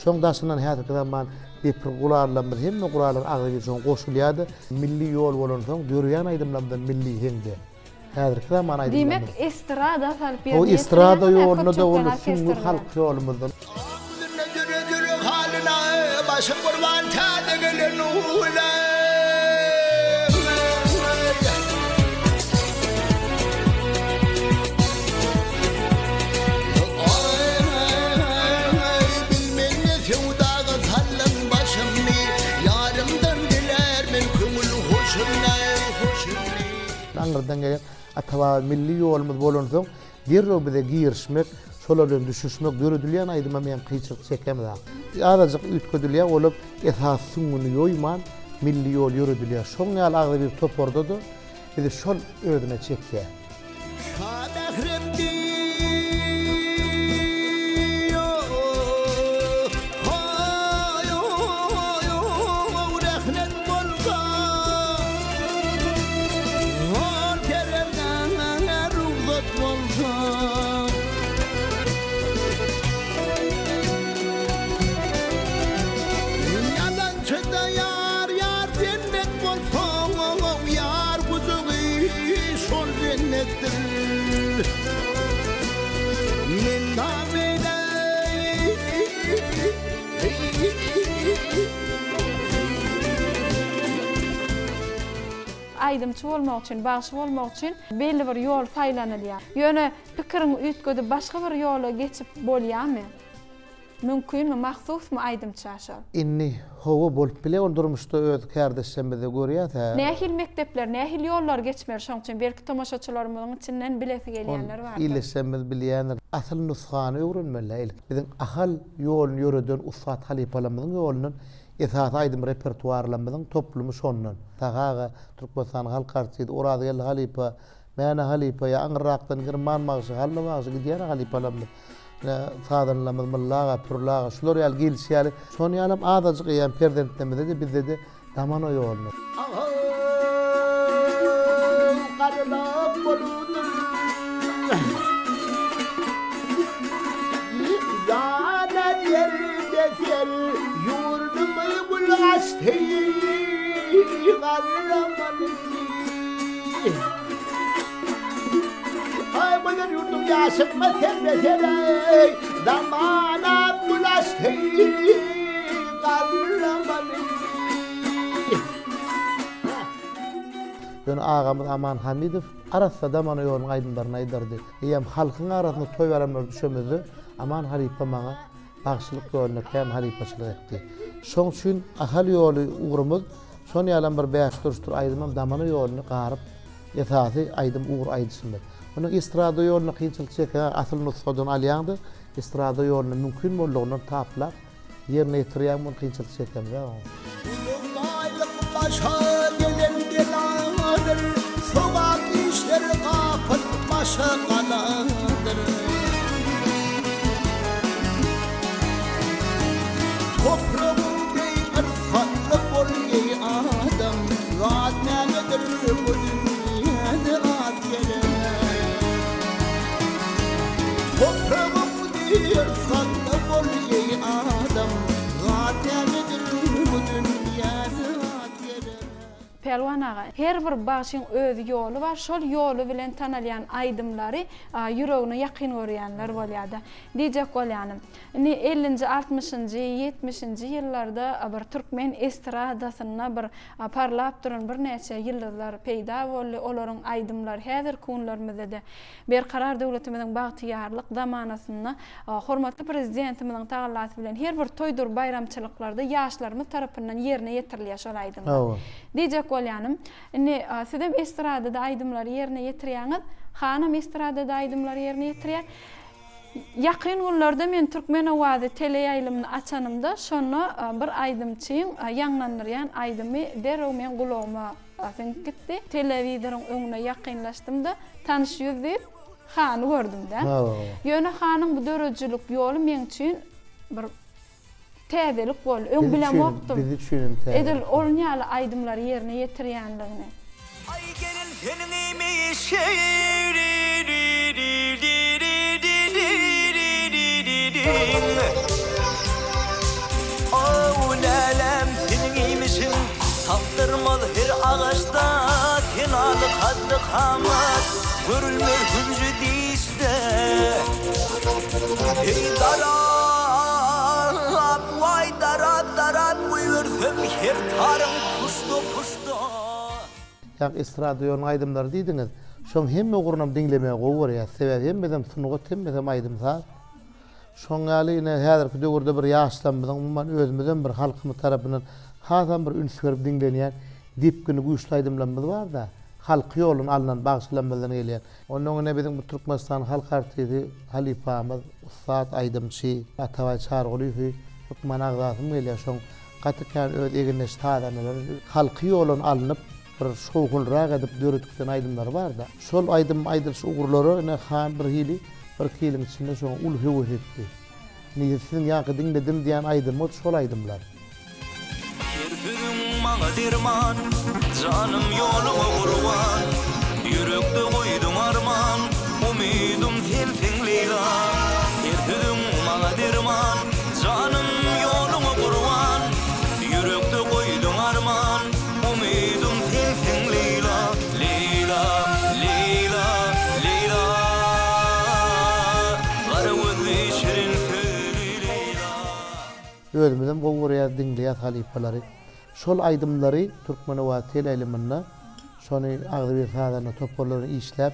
Şoň daşyndan häzirki zaman depir gurallarymyz hemme gurallar agzybir şoňa goşulýar-da, milli ýol bolansoň döreýän aýdymlarymyzam milli heňde. Häzirki zaman aýdymlarymyz. Diýmek, estrada salyp Hawa, ýerine estrada ýetirýäňiz-ä ýoluna-da köpçülikden boldy, orkestr süňňi bilen. halk ýolumyzdan. Gözünde jüre-jüre halyna, Başym gurban täze gelen ula. Bilmende söwdaga saldyň başymny, Ýarymdan dilär men köňül hoşumny, hoşumny. Aňyrdan gelen ata-baba milli ýolumyz bolansoň, derrew bize girişmek, şolar bilen düşüşmek, döredilýän aýdyma men kynçylyk çekemzok. Azajyk üýtgedilýär, olam esasy süňňüni ýoýman, milli ýol ýöredilýär. Şoň ýaly agzybir toparda-da bizi şol özüne çekýär. Şa mährem diý, rehnet bolsa, Hol keremden rugsat bolsa. Ýalançyda ýar, ýar jennet bolsa, Ýar gujagy şol jennetdir. Men Aýdymçy bolmak üçin, bagşy bolmak üçin belli bir ýol saýlanylýar. Ýöne pikiriňi üýtgedip başga bir ýola geçip bolýarmy? Mümkinmi, mahsusmy aýdymça şol? Indi hawa bolup biler ol durmuşda öz kärdeşlerimizde görýäs hä. Nähili mekdepler, nähili ýollary geçmeli şoň üçin belki tomaşaçylarymyzyň içinden bilesi gelýänler Ol bardyr. ildeşlerimiz bilýändir. Asyl nusgany öwrenmeli-dä ilki. Biziň Ahal ýoluny ýöreden ussat halypalarymyzyň ýolundan. Esasy aýdym repertuarlarymyzyň toplumy şondan. Sahy aga, Türkmenistanyň halk artisti Orazgeldi halypa, Mäne halypa ýa aňyrrakdan Girman bagşy, Hally bagşy gidýär halypalarymyz. Ine, sazandalarymyz Mylly aga, Pürli aga, şular ýaly gelişi ýaly, şonuň ýalam azajyk eýýäm perzentlerimizde-de, bizde-de damana ýoluny. Ahaw, garalap boludyr. Jana derde-ser, ýurdumy gül açdy, garramaly. Aý gözel ýurdum ýaşytma serbe-sereý, Zamana bulaşdy garramaly. Ýöne agamyz Aman Hamidow arassa damana ýoluň aýdymlaryny aýdardy. Eýýäm halkyň arasynda toý-baýramlara düşemizde Aman halypa maňa bagşylyk ýolunda kän halypaçylyk etdi. Şoň üçin Ahal ýoly ugrumyz Şon ýalam bir bäş duruşdyr aýdymam damana ýoluny garyp esasy aýdym ugur aýdyşymyz. Muny estrada ýolunda kynçylyk çekeňä asyl nusgadan alýaňda estrada ýoluny mümkin boldugyndan taplap ýerine ýetirýäň muny kynçylyk çekemzä oňa. Uly baýlyk başa gelen beladyr, Sogap işler gapyl başa galadyr. Topragyň deý yrsgatly bol eý adam, Zat nämedir bu dünýede az gerek. Topragyň deý yrsgatly bol eý adam, Zat nämedir bu dünýede az gerek. Pälwan aga, her bir bagşyň öz ýoly bar, şol ýoly bilen tanalýan aýdymlary ýüregine ýakyn görýänler bolýada. Diýjek bolýanym, indi ellinji, altmyşynjy, ýetmişinji ýyllarda bir türkmen estradasynda bir parlap duran birnäçe ýyldyzlar peýda boldy, olaryň aýdymlary häzirki günlerimizde-de Berkarar döwletimiziň bagtyýarlyk zamanasynda hormatly Prezidentimiziň tagallasy bilen her bir toýdur baýramçylyklarda ýaşlarymyz tarapyndan ýerine ýetirilýär şol aýdymlar. Diýjek bolýanym, indi sizem estradada aýdymlary ýerine ýetirýäňiz, Hanam estradada aýdymlary ýerine ýetirýär. Ýakyn günlerde men Türkmen owazy teleýaýlymyny açanymda, şonda bir aýdymçyň ýaňlandyrýan aýdymy derrew meň gulagyma siňip gitdi. Telewizoryň öňüne ýakynlaşdym-da, tanyş ýüz diýip, Hany gördüm-dä. Ýöne Hanyň bu döredijilik ýoly meň üçin bir Täzelik boldy. Öň bilemokdym. Biz üçin hem täzelik. Edil olun ýaly aýdymlary ýerine ýetirýänligini. Aý gelin seniň Ow läläm seniň iýmişiň Tapdyrmaz her agaçda Senaly kaddy kamat Görülmez hünji dişde Heý darap, waý darap, darap goýbersem her taryň puşda-puşda. Ýa estrada ýolunyň aýdymlary diýdiňiz. Şoň hemme ugrunam diňlemegi gowy görýäs. Sebäbi hemmesem sungat, hemmesem aýdym-saz. Şoň ýaly ine häzirki döwürde bir ýaşlarymyzyň umuman özümizem bir halkymyz tarapyndan hasam bir üns berip diňlenýän depgini güýçli aýdymlarymyz bar-da. Halky ýoldan alnan bagşylarymyzdan gelýän. Ondan ine biziň bu Türkmenistanyň halk artisti halypamyz, ussat aýdymçy Atabaý Çarygulyýewi hökman agzasym gelýär. Şoň gaty kän öz egindeş sazandalary halky ýoldan alnyp bir şowhunrak edip döredikden aýdymlary bar-da. Şol aýdym aýdylyş ugurlara ine Han birhili birki ýylyň içinde şoňa uly höwes etdi. Indi siziň ýaňky diňledim diýen aýdymyňyz şol aýdymlar. Her sözüň maňa derman, Janym ýoluňa gurban. Ýürekde goýduň arman, Umydym sensiň Leýla. Her sözüň maňa derman, Janym ýoluňa gurban. Ýürekde goýduň arman, Umydym sensiň Leýla. Leýla, Leýla, Leýla. Gara gözli şirin sözli Leýla. Özümizem gowy görýäs diňleýäs halypalary. Şol aýdymlary Türkmenobat teleýaýlymynda şony agzybir sazanda toparlary işläp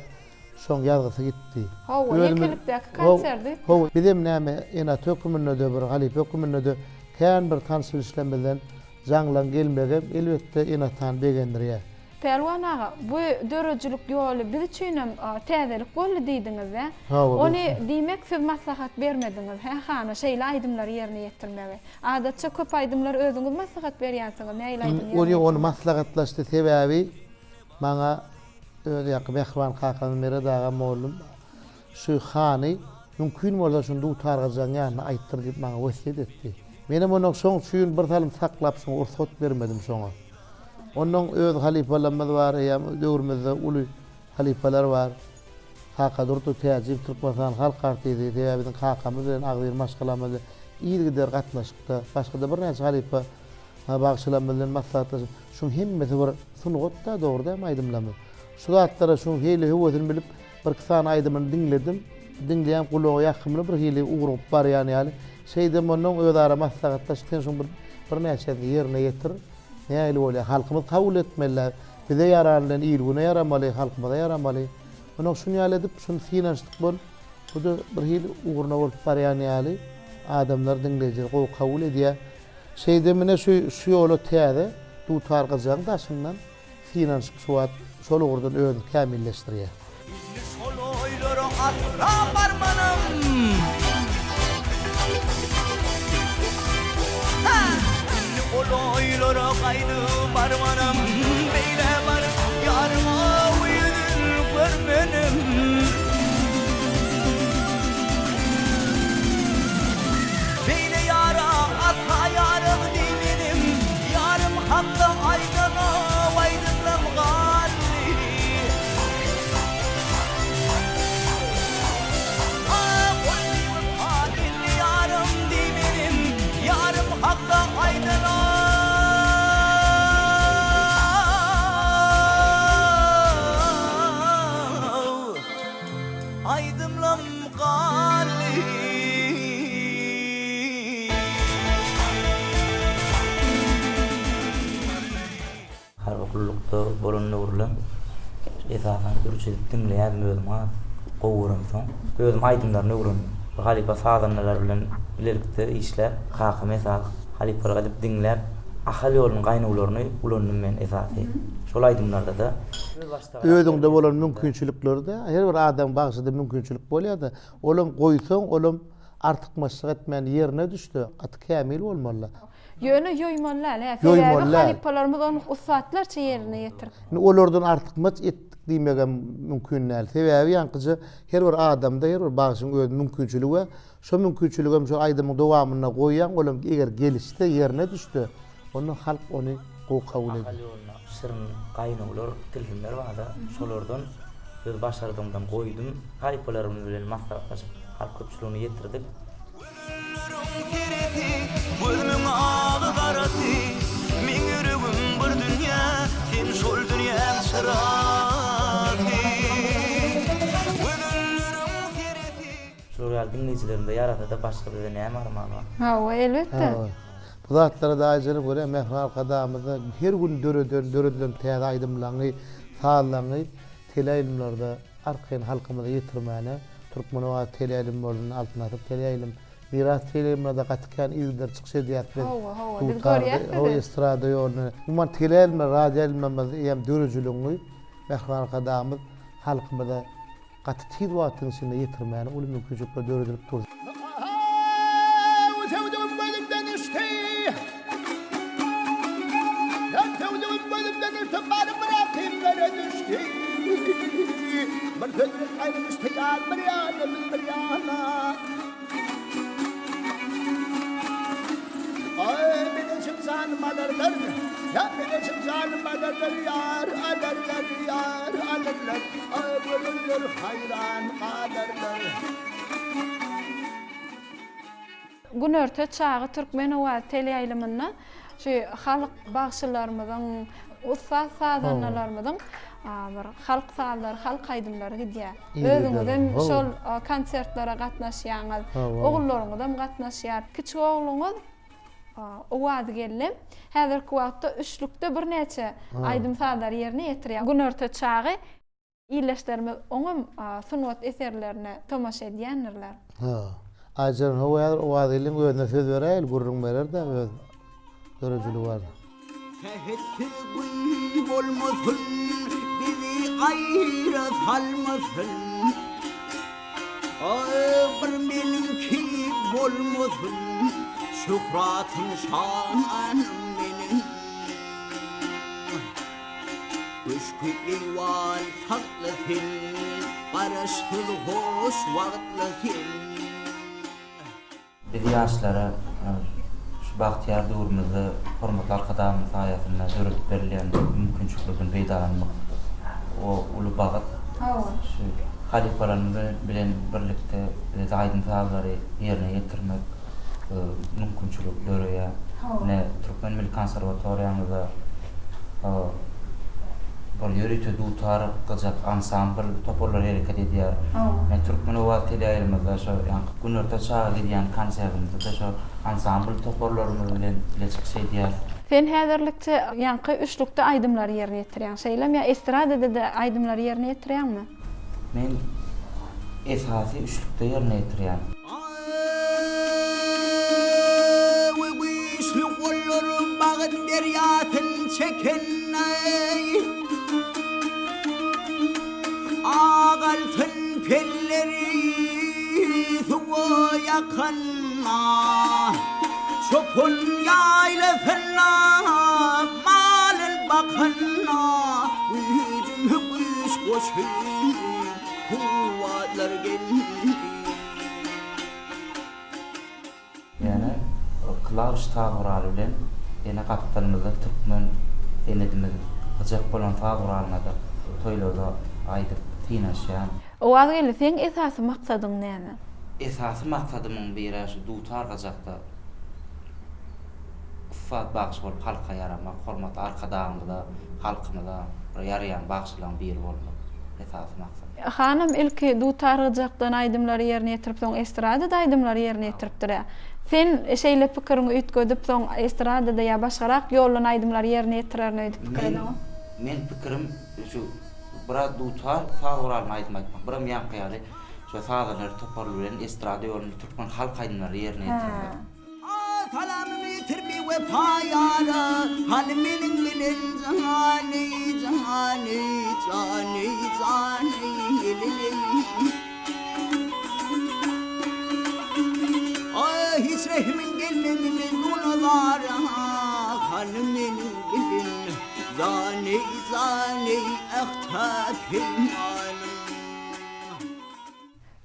şoň ýazgysy gitdi. Hawa, ýekelikdäki konserdi. Hawa, bizem näme ene-ata höküminde-de bir halypa höküminde-de kän bir tanyş-bilişlerimizden jaňlaň gelmegem elbetde ene-atany begendirýär. Pälwan aga, bu döredijilik ýoly biz üçinem täzelik boldy diýdiňiz-dä? Hawa, biz. Ony, diýmek, siz maslahat bermediňiz, hä, hana, şeýle aýdymlary ýerine ýetirmegi? Adatça köp aýdymlary özüňiz maslahat berýänsiňiz, nähili aýdym ýerine Ony ony ýetirmeli? maslahatlaşdy, sebäbi maňa öz ýaňky mähriban kakam Meret aga mollum Şu hany, mümkin bolsa şuny dutargyjaň ýanynda aýtdyr diýip maňa wesýet etdi. Menem ondan şoň üçin bir salym saklap şoňa rugsat bermedim şoňa. Ondan öz halypalarymyz bar, eýýäm döwrümizde uly halypalar bar. Kakadurdy Täjiýew Türkmenistanyň halk artisti, sebäbi biziň kakamyz bilen agzybir maşgalamyz bilen yzygider gatnaşykda, başga-da birnäçe halypa bagşylarymyz bilen maslahatlaşyp, şuň hemmesi bir sungat-da, dogry dälmi aýdymlarymyz. Şu zatlara şuň hili höwesini bilip, Birki sany aýdymyny diňledim. Diňleýän gulaga ýakymly bir hili ugrugyp barýan ýaly. Şeýdem onnoň özara maslahatlaşyp sen şuň bir birnäçesini ýerine ýetir. Nähili bolýar? Halkymyz kabul etmeli-dä. Bize ýaran bilen il-güne ýaramaly, halkymyza ýaramaly. Onnoň şuny ýaly edip, şuny synanyşdyk bol. Bu-da bir hili ugruna bolup barýan ýaly. Adamlar, diňleýjiler gowy kabul edýär. Şeýdem ine şu şu ýola täze dutar gyjagyň daşyndan Synanyşyp şu wagt şol ugurdan özüni kämilleşdirýär. Indi şol oýlara asla barmanam. Ha! Indi ol oýlara gaýdyp barmanam. Beýle baryp ýaryma ýüzün görmenem. Beýle ýara asla ýarym diýmedim. Ýarym hakda aýdana aýdymlam galdy. Ah, ol biwepa indi ýarym diýmedim, Ýarym hakda aýdana. Aýdymlam galdy. Harby gullukda bolan döwürlem esasan ürç edip diňleýärdim özüm has gowy göremsoň. Özüm aýdymlaryny öwrendim. Halypa sazandalar bilen bilelikde işläp, kakam esasy halypalyk edip diňläp, Ahal ýolunyň gaýnawlaryny ulandym men esasy. Şol aýdymlarda-da. Özüňde bolan mümkinçilikleri-de, her bir adamyň bagşyda mümkinçilik bolýar-da, olam goýsaň, olam artykmaçlyk etmän ýerine düşse, gaty kämil bolmaly-da. Ýöne ýoýmaly däl, hä? Ýoýmaly Sebäbi däl. halypalarymyz ony ussatlarça ýerine ýetirip. Indi olardan artykmaç etdik diýmegem mümkin däl. Sebäbi ýaňkyja her bir adamda, her bir bagşyň öz mümkinçiligi bar. Şo mümkinçiligem şo aýdymyň dowamynda goýýaň, olam eger gelişse, ýerine düşse, onda halk ony gowy kabul Ahal edýär. ýolunda şirin gaýnawlar, tilsimler barda, şolardan öz başardygymdan goýdum. Halypalarymyz bilen maslahatlaşyp, halk köpçüligine ýetirdik. Gözleriň seresi, gözümiň agy-garasy, Meň ýüregim bir dünýä, sen şol dünýäň çyrasy. Gözelleriň seresi. Şular ýaly diňleýjilerimize ýarasa-da başga bize näme arman bar? Hawa, elbetde. Hawa. Bu zatlara-da Aýjenem görýän Mähriban Arkadagymyzda her gün döreden, döredilen täze aýdymlaryňy, sazlaryňy teleýaýlymlarda arkaýyn halkymyza ýetirmäne Türkmen owazy teleýaýlym bolsun, Altyn asyr teleýaýlym, Miras teleýaýlymlarda gaty kän yzygider çykyş edýäris biz. Hawa, hawa, biz Dutarda, görýäs hawa, sizi. estrada ýoluny. Umuman teleýaýlymlar, radioýaýlymlarymyzda eýýäm döredijiligiňi Mähriban Arkadagymyz halkymyza gaty tiz wagtyň içinde ýetirmäne uly mümkinçilikler döredilip dur. Aw, söwdügim gözümden uçdy. Ýa söwdügim gözümden uçdy, barym bir akymlara düşdi. Bir söz bilen aýrylyşdy ýar bir ýana, biz bir ýana. Aý, medeşim janym alarlar, Ýa medeşim janym alarlar, Ýar alarlar, ýar alarlar, Aý, görenler haýran galarlar. Günorta çagy Türkmen owazy teleýaýlymynda şu halk bagşylarymyzyň, ussat sazandalarymyzyň bir halk sazlary, halk aýdymlary gidýär. Özüňizem şol konsertlere gatnaşýaňyz, ogullaryňyzam gatnaşýar. Kiçi ogluňyz Owazgeldi häzirki wagtda üçlükde birnäçe aýdym-sazlary ýerine ýetirýär. Günorta çagy Ildeşlerimiz oňam sungat eserlerine tomaşa edýändirler. Ha. Aýjan hawa häzir Owazgeldiň özüne söz beräýeli gürrüň berer-dä öz döredijiligi barada. Sähetsiz gün bolmasyn, bizi aýra salmasyn. Aý, bir meniňki bolmasyn, şöhratym şanym meniň. Köşki eýwan tagtly sen, Garaşsyz hoş wagtly sen. Biz ýaşlara şu bagtyýar döwrümizde hormatly Arkadagymyz saýasynda döredip berilýän mümkinçiliklerden peýdalanmak uly bagt. Şu halypalarymyz bilen birlikde bize aýdym-sazlary ýerine ýetirmek mümkinçilik döreýär. Ine, Türkmen milli konserwatoriýamyzda bir ýörite dutar, gyjak ansambl toparlary hereket edýär. Ine, Türkmen owazy teleýaýlymyzda şo ýaňky günorta çaga gidýän konsertimizde şo ansambl toparlarymyz bilen bile çykyş edýäris. Sen häzirlikçe ýaňky üçlükde aýdymlary ýerine ýetirýäň, şeýlemi ýa estradada-da aýdymlary ýerine ýetirýäňmi? Men esasy üçlükde ýerine ýetirýän. We güýçli gollar bagt derýasyn çekende, Ak altyn pelleri suwa ýakanda, Çopan ýaýlasynda malyn bakanda, Güýjüme güýç goşup kuwwatlar geldi. Ýöne klawiş saz guraly bilen ýene gapdalymyzda türkmen senedimiz gyjak bolan saz guralyna-da toýlarda aýdyp synanyşýan. Owazgeldi, seň esasy maksadyň näme? Esasy maksadymyň biri şu dutar gyjakda ussat bagşy bolup halka ýaramak, hormatly Arkadagymyza, halkymyza bir ýaraýan bagşylaryň biri bolmak esasy maksat. Hanym ilki dutar gyjakdan aýdymlary ýerine ýetirip soň estradada aýdymlary ýerine ýetiripdir-ä. Sen şeýle pikiriňi üýtgedip soň estradada ýa başgarak ýoldan aýdymlary ýerine ýetirerin öýdüp pikir Men edeňok. men pikirim şu biraz dutar saz guralyny aýdym aýtmak biram ýaňky ýaly şu sazanlar toparly bilen estrada ýolunda türkmen halk aýdymlary ýerine ýetirmek. Salamymy ýetir biwepa ýara, Hany meniň bilen jany, jany, jany, jany, leleý. Hiç rehmiň gelmedi mejnuna zara, Hany meniň bilen jany, jany, ähtä peýmanym.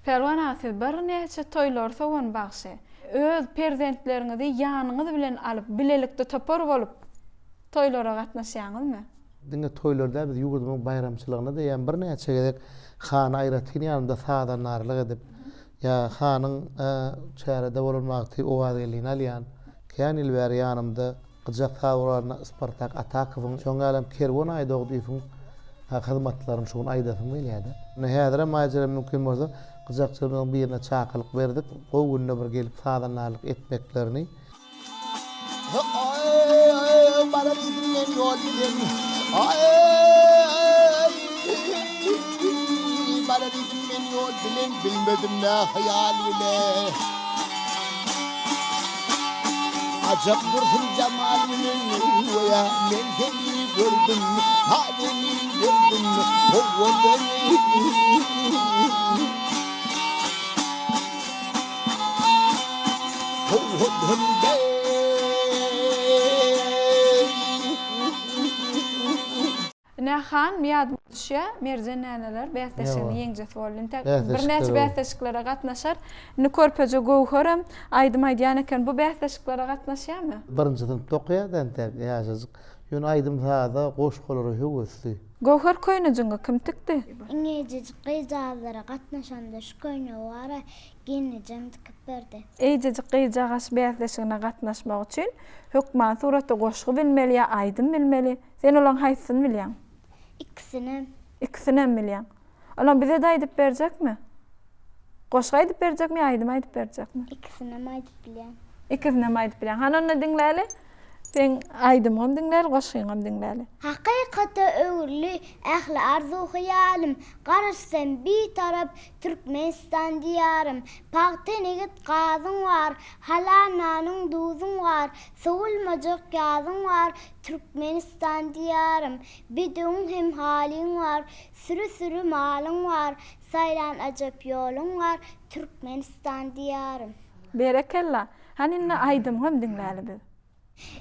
Pälwan aga siz birnäçe toýlary sowan bagşy. Öz perzentleriňizi ýanyňyz bilen alyp bilelikde topar bolup toýlara gatnaşýaňyzmy? Diňe toýlar däl biz ýurdumyň baýramçylygyna-da ýa birnäçe gezek hany aýratyn ýanynda sazandarlyk edip ýa hanyň çärede bolan wagty Owazgeldini alýan. Kän ýyl bäri ýanymda Gyjak saz guralynda Spartak Atakowyň, şoň ýalam Kerwen Aýdogdyýewiň hyzmatlaryny şu gün aýdasym gelýär-de. Indi häzirem aýjarem mümkin bolsa, gyjakçylarymyzyň birine çakylyk berdik, gowy günde bir gelip sazandarlyk etmeklerini. Barar idim men ýol bilen, Barar idim men ýol bilen, bilmedim nä hyýal bile. Ajap dursun jamal bilen göýä men seni gördüm, halyny gördüm, owadan. Owadan Ine Han ýadyma düşýä, Merjen näneler bäsleşiginiň ýeňijisi boldy. Intäk birnäçe bäsleşiklere gatnaşar. Indi körpeje Göwherem aýdym aýdýan eken. Bu bäsleşiklere gatnaşýarmy? Birinji synpda okaýardy entäk, ýaşajyk. Ýöne aýdym-saza, goşgulara höwesli. Göwher köýnejiňi kim tikdi? Iň eýjejik gyzjagazlara gatnaşanda şu köýnegi bar-a, gelnejem tikip berdi. Eýjejik gyzjagaş bäsleşigine gatnaşmak üçin hökman suratda goşgy bilmeli ýa aýdym bilmeli. Sen olaň haýsysyny bilýäň? Ikisinem. Ikisinem bilýäň. Olam bize-de aýdyp berjekmi? Goşgy aýdyp berjekmi ýa aýdym aýdyp berjekmi? Ikisinem aýdyp bilýän. Ikisinem aýdyp bilýäň. Hany onda diňläli. Seň aýdymyňam diňläli, goşgyňam diňläli. Hakykata öwrüldi ähli arzuw-hyýalym, Garaşsam Bitarap Türkmenistan Diýarym. Pagta nebit gazyň bar, halal nanyň duzuň bar, Sowulmajak ýazyň bar, Türkmenistan Diýarym. Bedewiň hem halyň bar, süri-süri malyň bar, Saýlan ajap ýoluň bar, Türkmenistan Diýarym. Berekella! Hany indi aýdymyňam diňläli biz.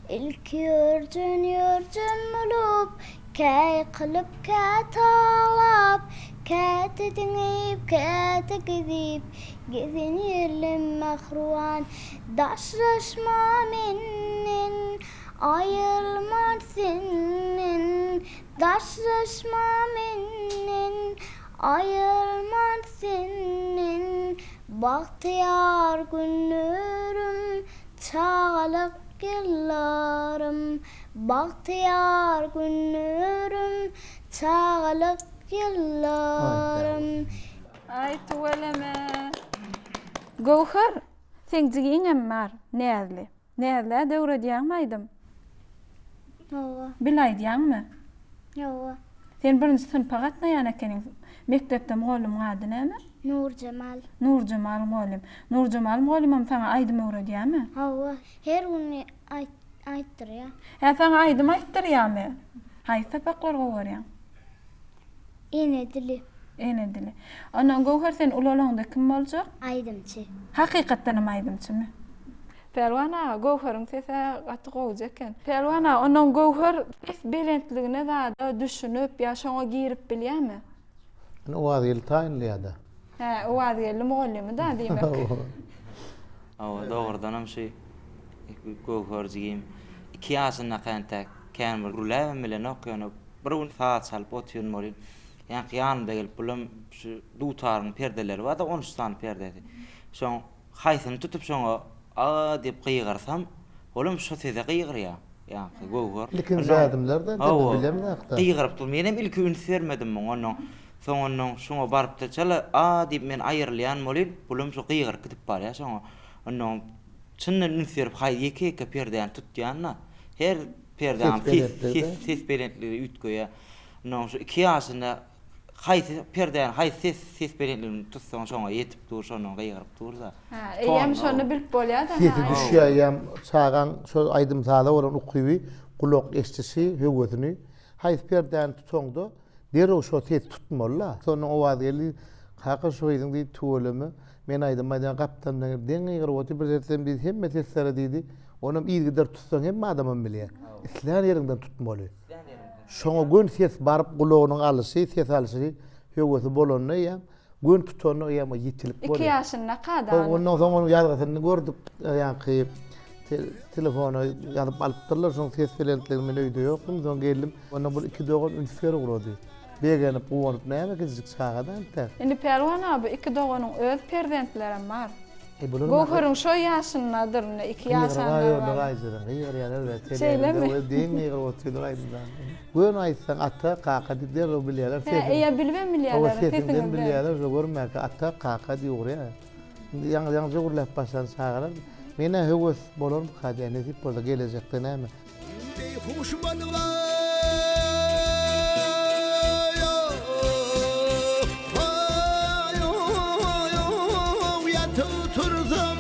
Ilki ýörjen-ýörjen bolup, kä ýykylyp, käte aglap, käte diňip, käte gidip, gezen ýerlem mähriban. Daşlaşma menden, aýrylman senden, daşlaşma menden, aýrylman senden, bagtyýar günlerim, Çagalyk ýyllarym, bagtyýar günlerim, çagalyk ýyllarym. Aý tüweleme. Göwher, seň jigiňem bar, Näzli. Näzlä-de öwredýäňmi aýdym? Hawa. Bil aýdýaňmy? Hawa. Sen birinji synpa gatnaýan ekeniň. Mekdepde mugallymyň ady näme? Nurjemal. Nurjemal mugallym. Nurjemal mugallymam saňa aýdym öwredýärmi? Hawa, her gün aýtdyrýar. Hä, saňa aýdym aýtdyrýarmy? Haýsy sapaklary gowy görýäň? Ene dili. Ene dili. Ondan Göwher sen ulalaňda kim boljak? Aýdymçy. Hakykatdanam aýdymçymy? Pälwan aga Göwheriň sesä gaty gowja eken. Pälwan aga ondan Göwher ses belentligine zada düşünip ýa şoňa girip bilýämi? Indi Owazgeldi taýynlaýada. Hä Owazgeldi mugallymy da diýmek. Hawa dogrudanam şu Göwher jigim iki ýaşyndaka entäk kän bir gürläbem bilenok ýöne Bir gün saz çalyp otyryn welin, ýaňky ýanymda gelip bulam şu dutaryň perdeleri bar-da, on üç sany perdesi. Şoň haýsyny tutup şoňa a diýip gygyrsam, olam şo sese gygyrýar. Ýaňky Göwher. Ilkinji ädimler-de, entek bilemzok-da. Gygyryp dur. Menem ilki üns bermedim muňa. Onnoň soň onnoň şoňa barypdyr çala a diýip men aýrylýan welin, bulam şo gygyryp gidip barýar şoňa. Onnoň çyndan üns berip haý ýeke-ýeke perdäni tutýan-da. Her Perdäniň ses, ses, ses belentligi üýtgeýär. Ondan şu iki ýaşynda haýsy perdäni, haýsy ses, ses belentligini tutsaň şoňa ýetip dur, şondan gygyryp dur-da. Hä, eýýäm şony bilip bolýar-da. Sesi düşýär eýýäm çagaň şol aýdym-saza bolan ukyby, gulak eşidişi, höwesini haýsy perdäni tutaňda derrew şo sesi tutmaly-da. Şondan owaz geldi, Kaka şu gyzyň diýdi tüweleme, men aýdym aýdýan gapdalyndan gelip deň gygyryp otyr, bir sesden biz hemme seslere diýdi, Onam yzgider tutsaň hemme adamam bilýär. Islän ýeriňden tutmaly. Şoňa göni ses baryp gulagynyň alyşy, ses alyşy höwesi bolanda eýýäm göni tutanda eýýäm o ýitilik bolýar. Iki ýaşyndaka da. Ondan soň onuň ýazgysyny gördük, ýaňky telefona ýazyp alypdyrlar, şoň ses belentligini men öýde ýokdum, soň geldim. Onda bul iki dogan üns berip ugrady. Begenip, guwanyp näme kiçijik çaga-da entek. Indi Pälwan abi iki doganyň öz perzentlerem bar. Göwheriň şo ýaşyndadyr indi iki ýaşanlar bar. Şeýlemi? Deň gygyryp otyrlar aýdymdan. Göni aýtsaň ata, kaka diýip derrew bilýärler. Hä, eýe bilibem bilýärler. Sesiňden bilýärler, şo görmäkä ata, kaka diýip ugrýar. Indi ýaňy ýaňyja gürläp başlan çagalar. Men-ä höwes bolarmyka diýýän, nesip bolsa gelejekde näme. Beýhuş bolup ýatyp tursam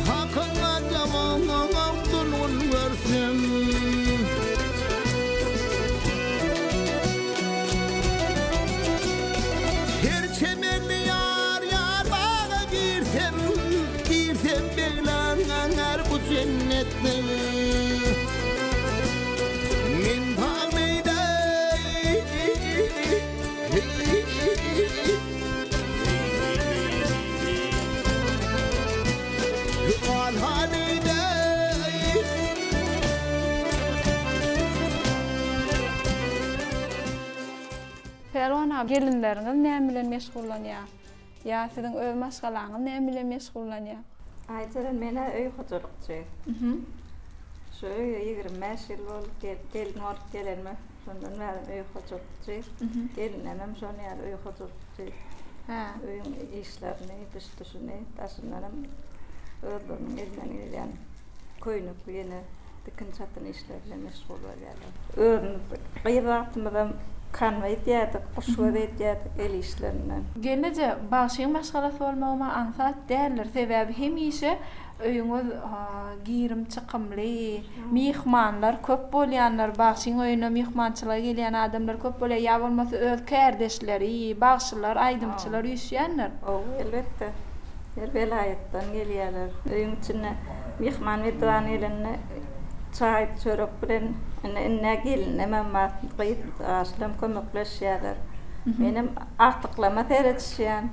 Hakyň ajabyň zulmun görsem Her çemenli ýar ýar baga girsem Girsem begler bu jennetde Men bag Pälwan aga, gelinleriňiz näme bilen meşgullanýar? Ýa siziň öz maşgalaňyz näme bilen meşgullanýar? Aýjeren men-ä öý hojalykçy. Şu öýe 25 ýyl boldy gelin bolup gelenime. Şondan bäri öý hojalykçy. Gelinlemem şon ýaly öý hojalykçy. Hä. Öýüň işlerini, düş-düşüni, daşyndanam özleriniň elinden gelýän. Köýnek ýene tikin-çatyn işleri bilen meşgul bolýarlar. Özümiz gyz wagtymyzam kanwa edýärdik, guşgöz edýärdik el işlerinden. Gelneje, bagşyň maşgalasy bolmagam-a aňsat däldir. Sebäbi hemişe öýüňiz girim-çykymly, myhmanlar köp bolýandyr. Bagşyň öýüne myhmançylyga gelýän adamlar köp bolýar. Ýa bolmasa öz kärdeşleri, bagşylar, aýdymçylar üýşýändir. Hawa, elbetde. Her welaýatdan gelýärler. Öýüň içinde myhman-medwan gelende çaý, çörek bilen indi indi gelinlemem bar, gyz ýaşlam kömekleşýärler. Menem agtyklama seredişýän.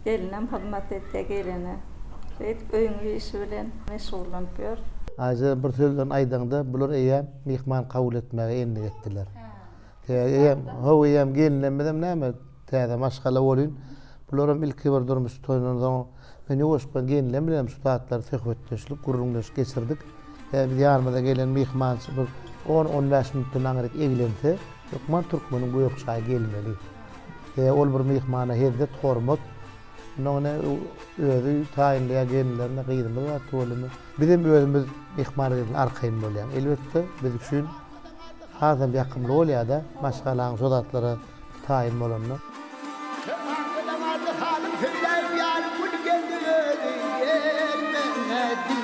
Gelinem hyzmat edýär gelene. Şeýdip öýüň işi bilen meşgullanyp ýörüs. Aýja bir söz bilen aýdaňda bular eýýäm myhman kabul etmäge endik etdiler. Sebäbi eýýäm, hawa eýýäm gelinlemizem näme täze maşgala bolyn. Bularam ilki bir durmuş toýundan soň men ýuwaşykdan gelinlem bilenem şu zatlary söhbetdeşlik, gürrüňdeşlik geçirdik. Sebäbi biz ýanymyza gelen myhmançy bir on-on bäş minutdan aňryk eglense, hökman türkmeniň gök çaýy gelmeli. Sebäbi ol bir myhmana hezzet, hormat. Ondan ine özi taýynlaýar gelinlerine, gyzymyz bar tüweleme. Bizem özümiz myhman gelende arkaýyn bolýaň. Elbetde biz üçin hasam ýakymly bolýar-da, maşgalaň şo zatlara taýyn bolanda. Aklyna halyň sözläýip ýaly gül geldi özi gelmedi.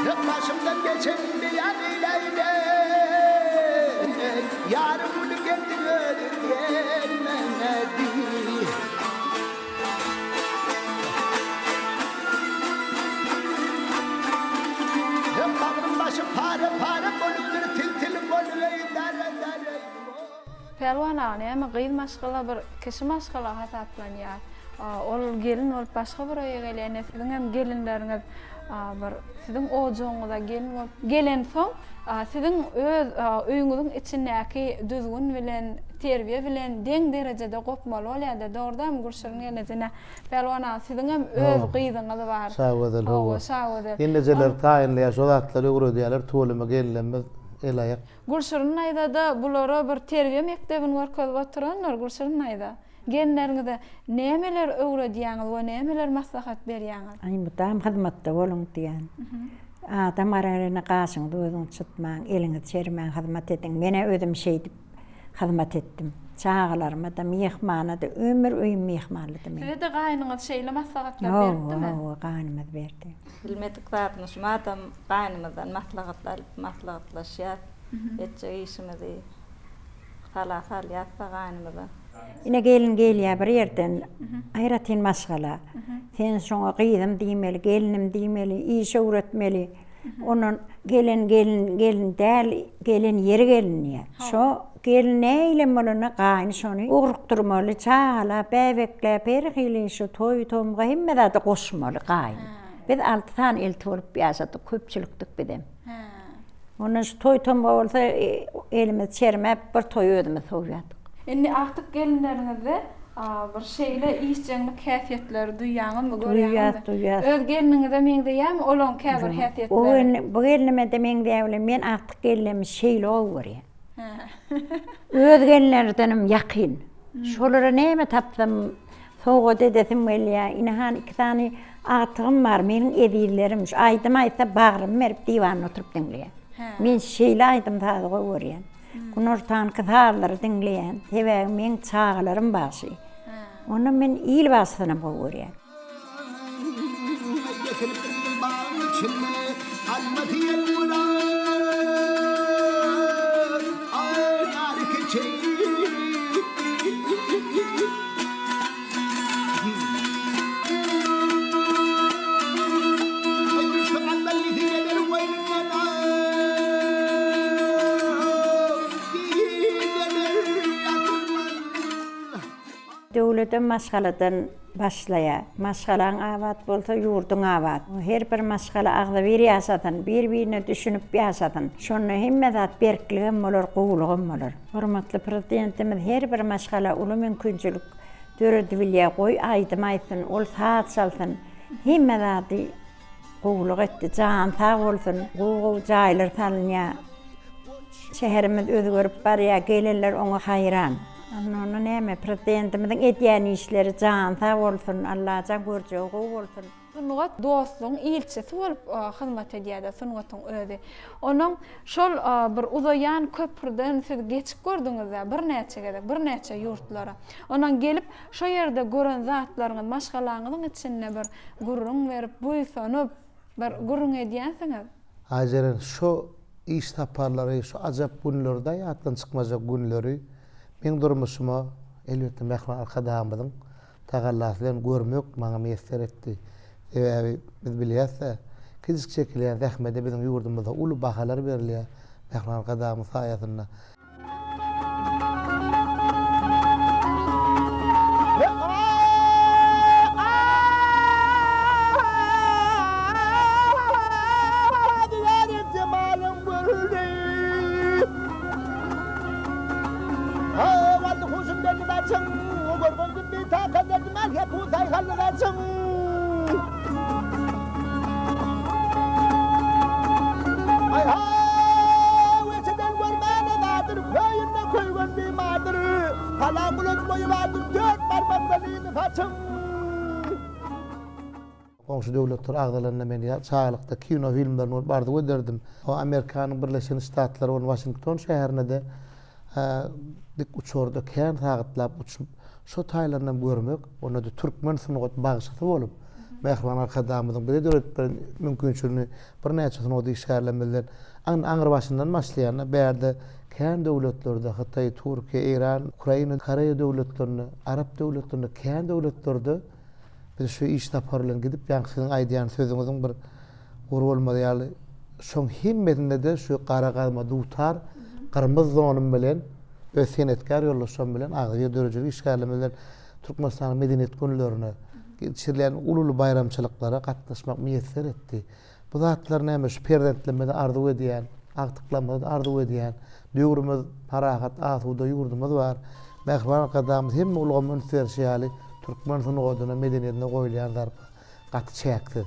Hep başymdan geçen beýan eýläýin-eý, Ýaryň güli geldi özi gelmedi. Hep bagrym başy pare-pare bolupdyr, til-til bolup-eý, dara-dara. Pälwan aga näme gyz maşgala bir kişi maşgala hasaplanýar. Ol gelin bolup başga bir öýe gelýär. Ine siziňem gelinleriňiz bir siziň ojagyňyza gelin bolup gelensoň siziň öz öýüňiziň içindäki düzgün bilen, terbiýe bilen deň derejede gopmaly bolýar-da. Dogry dälmi Gülşirin gelneje? Ine Pälwan aga siziňem öz gyzyňyz bar. Şagözel hawa. Hawa Şagözel. Gelnejeler taýynlaýar şo zatlary öwredýärler tüweleme gelinlerimiz el-aýak. Gülşirin daýza-da bulara bir terbiýe mekdebini görkezip oturandyr, Gülşirin daýza. Gelinleriňize nämeler öwredýäňiz we nämeler maslahat berýäňiz? Aý, mydam hyzmatda boluň diýýän. Adam gara gelende gaşyňyzy gözüňizi çytmaň, eliňizi çermäň, hyzmat ediň. Men-ä özüm şeýdip hyzmat etdim. Çagalaryma-da, myhmana-da, ömür öýüm myhmanlydy meniň. Size-de gaýnyňyz şeýle maslahatlar beripdimi? Hawa, hawa, gaýnymyz berdi. Bilmedik zadyny şumadam gaýnymyzdan maslahat alyp maslahatlaşýas etjek işimizi sala salýas-da gaýnymyza. Ine gelin gelýär bir ýerden, aýratyn maşgala. Sen şoňa gyzym diýmeli, gelnim diýmeli, iş öwretmeli. Ondan gelen gelin gelin däl, gelen ýeri gelin diýýär. Şo gelin nähilem bolanda gaýny şony ugrukdyrmaly, çagalap, bäbekläp, her hili şu toý-tomga hemme zada goşmaly gaýyn. Biz alty sany elti bolup ýaşadyk, köpçülikdik bizem. Ondan şu toý-tomga bolsa elimiz çermäp bir toýy özümiz sowýardyk. Indi agtyk gelinleriňizde bir şeýle işjeňlik häsiýetleri duýýaňyzmy, görýäňizmi? Duýýas, duýýas. Öz gelniňize meňzeýärmi olaň käbir häsiýetleri? O gelni, bu gelnime-de meňzeýär welin, men agtyk gelnimi şeýle gowy görýän. Öz gelinlerdenem ýakyn. Şolara näme tapsam Sowgat edesim gelýär. Ine han iki sany agtygym bar, meniň ezizlerim. Şu aýdym aýtsa bagrymy berip diwanda oturyp diňleýän. Men şeýle aýdym-sazy gowy görýän. Günortanky sazlary diňleýän. Sebäbi meň çagalarym bagşy. Ondan men il bagşysynam gowy görýän. Getiripdir biziň bagyň içinde almasy ýel urar, aý, nary keçi. Döwletem maşgaladan başlaýar. Maşgalaň abat bolsa, ýurduň abat. Her bir maşgala agzybir ýaşasyn, bir-birine düşünip ýaşasyn. Şonda hemme zat berkligem bolar, gowulygam bolar. Hormatly Prezidentimiz her bir maşgala uly mümkinçilik döredibilýär, goý aýdym aýtsyn, ol saz çalsyn, hemme zady gowulyk etdi, jany sag bolsun, gowy-gowy jaýlar salynýar, şäherimiz özgerip barýar, gelenler oňa haýran. Onda näme prezidentimiziň edýän işleri jany sag bolsun Allajan görjegi gowy bolsun. Sungat dostlugyň ilçisi bolup hyzmat edýär-de sungatyň özi. Onuň şol bir uzaýan köprüden siz geçip gördüňiz-dä birnäçe gezek, birnäçe ýurtlara. Ondan gelip şo ýerde gören zatlaryňyz maşgalaňyzyň içinde bir gürrüň berip, buýsanyp bir gürrüň edýänsiňiz. Aýjeren, şo iş saparlary, şo ajap günleri-de ýatdan çykmajak günleri meň durmuşyma, elbetde, mähriban Arkadagymyzyň tagallasy bilen görmek maňa miýesser etdi. Sebäbi biz bilýäs-de, kiçijik çekilýän zähmete biziň ýurdumyzda uly bahalar berilýär, mähriban Arkadagymyz saýasynda. Goňşy döwletler agzalanda men çagalykda kino filmlerini görüp arzuw ederdim. Amerikanyň Birleşen Ştatlary bolan Waşington şäherine-de dik uçarda kän sagatlap uçup, şo taýlarynam görmek, onda-da türkmen sungat bagşysy bolup, Mähriban Arkadagymyzyň bize döredip beren mümkinçiligini birnäçe sungat işgärlerimizden aňrybaşyndan başlaýan-da, bärde kän döwletlerde, Hytaý, Türkiýe, Eýran, Ukraina, Koreýa döwletlerinde, arap döwletlerinde, kän döwletlerde biz şu iş sapary bilen gidip, ýaňky siziň aýdýan sözüňiziň bir gury bolmaz ýaly, şoň hemmesinde-de şu gara gazma dutar, gyrmyz donum bilen, öz senetkär ýoldaşlarym bilen, agzybir döredijilik işgärlerimiz bilen Türkmenistanyň Medeniýet günlerine, geçirilýän uly-uly baýramçylyklara gatnaşmak miýesser etdi. Bu zatlar näme, şu perzentlerimize arzuw edýän, agtyklarymyza-da arzuw edýän. Döwrümiz parahat, asuda ýurdumyz bar. Mähriban Arkadagymyz hemme ulgama üns berşi ýaly, türkmen sungatyna, medeniýetine goýulýan zarba gaty çäksiz.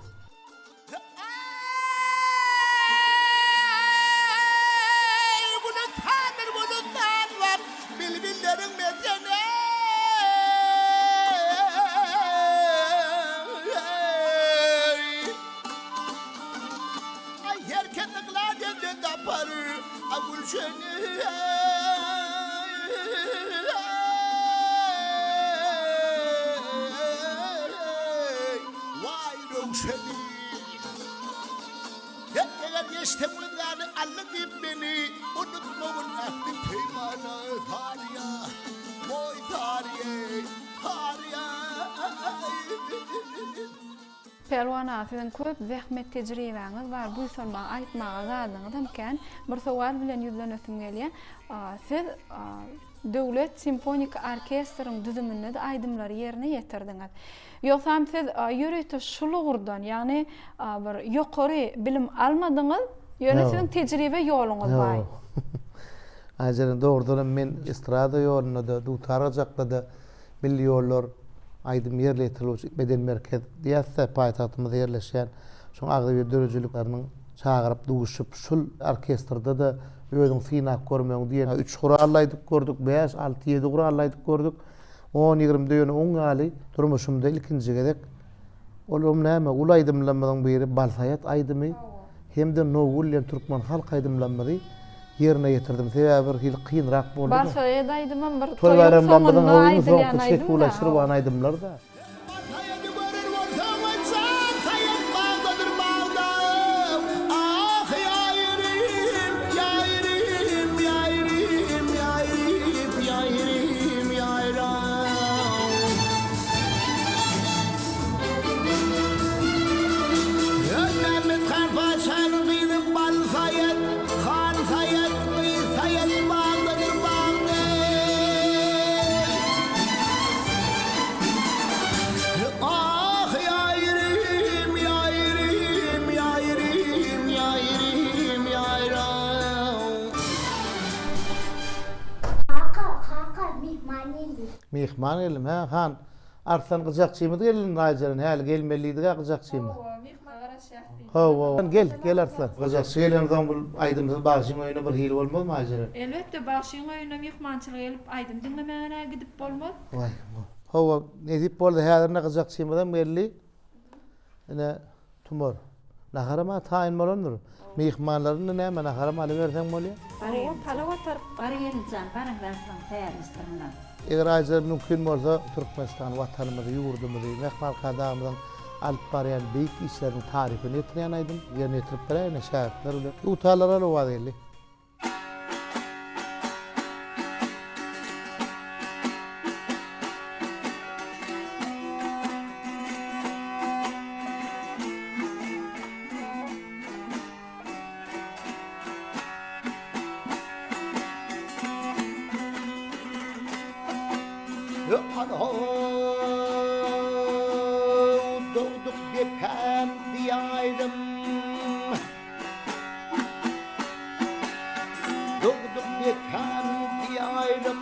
Pälwan aga siziň köp zähmet tejribäňiz bar buýsanmaga aýtmaga zadyňyzam kän. Bir sowal bilen ýüzlenesim gelýär. Siz Döwlet simfoniki orkestriň düzüminde-de aýdymlary ýerine ýetirdiňiz. Ýogsam siz ýörite şul ugurdan, ýagny bir ýokary bilim almadyňyz, ýöne siziň tejribe ýoluňyz baý. Aýjeren, dogrudanam men estrada ýolunda-da, dutar gyjakda-da Milli ýollar aýdym ýerli ýetirilişi medeni merkez diýýäs-de, paýtagtymyzda ýerleşýän şoň agzybir döredijilikleriniň çagyryp duşup, şul orkestrde-de özüň synap görmegiň diýen üç guralda aýdyp gördük, bäş, alty, ýedi guralda aýdyp gördük. On, ýigrimide ýöne oň ýaly durmuşymda ilkinji gezek olam näme, uly aýdymlarymyzyň biri Balsaýat aýdymy hem-de Nowgül diýen türkmen halk aýdymlarymyzy ýerine ýetirdim. Sebäbi bir hili kynrak boldy-da. Balsaýat aýdymam bir Toý toýuň baýramlarymyzyň soňunda iň aýdylýan soňky aýdym-da. çekula şirwan aýdymlar-da. Balsaýady görer bolsaň, jan saýat bagdadyr bagda. Ah, ýaýrym, ýaýrym, ýaýrym, ýaýrym, ýaýrym, ýaýram. Mämmet han patyşanyň gyzy Balsaýat. Han Saýat, gyz Saýat bagdadyr bagda. Ah, ýaýrym, ýaýrym, ýaýrym, ýaýrym, ýaýram. Kaka, kaka, myhman geldi. Myhman geldimi, hä, han? Arslan gyjakçymyz geldi indi Aýjeren, häli gelmeli diýdik-ä gyjakçymyz. Hawa, myhman. Garaşýas diýip. Hawa. Gel, gel Arslan. Gyjakçy gelensoň bu aýdymsyz bagşyň öýüne bir hili bolmazmy Aýjeren? Elbetde, bagşyň öýüne myhmançylyga gelip aýdym diňlemäge gidip bolmaz. Waý, hawa, nesip bolsa häzir ine gyjakçymyzam geldi. Ine, Tumar. Naharam-a taýyn bolandyr. Myhmanlar indi näme, naharam alyberseň bolýar. Hawa, palaw ataryp. Bar gelinjan, baryň zatlaryňy taýýarlaşdyryňlar. Eger aýjylar mümkin bolsa, Türkmenistan Watanymyzy, ýurdumyzy, Mähriban Arkadagymyzyň alyp barýan beýik işleriniň tarypyny ýetirýän aýdym ýerine ýetirip beräýin-ä şägirtler bilen. Dutarlara owaz geldi. Dogduk depäm diýaýdym. Dogduk depäm diýaýdym.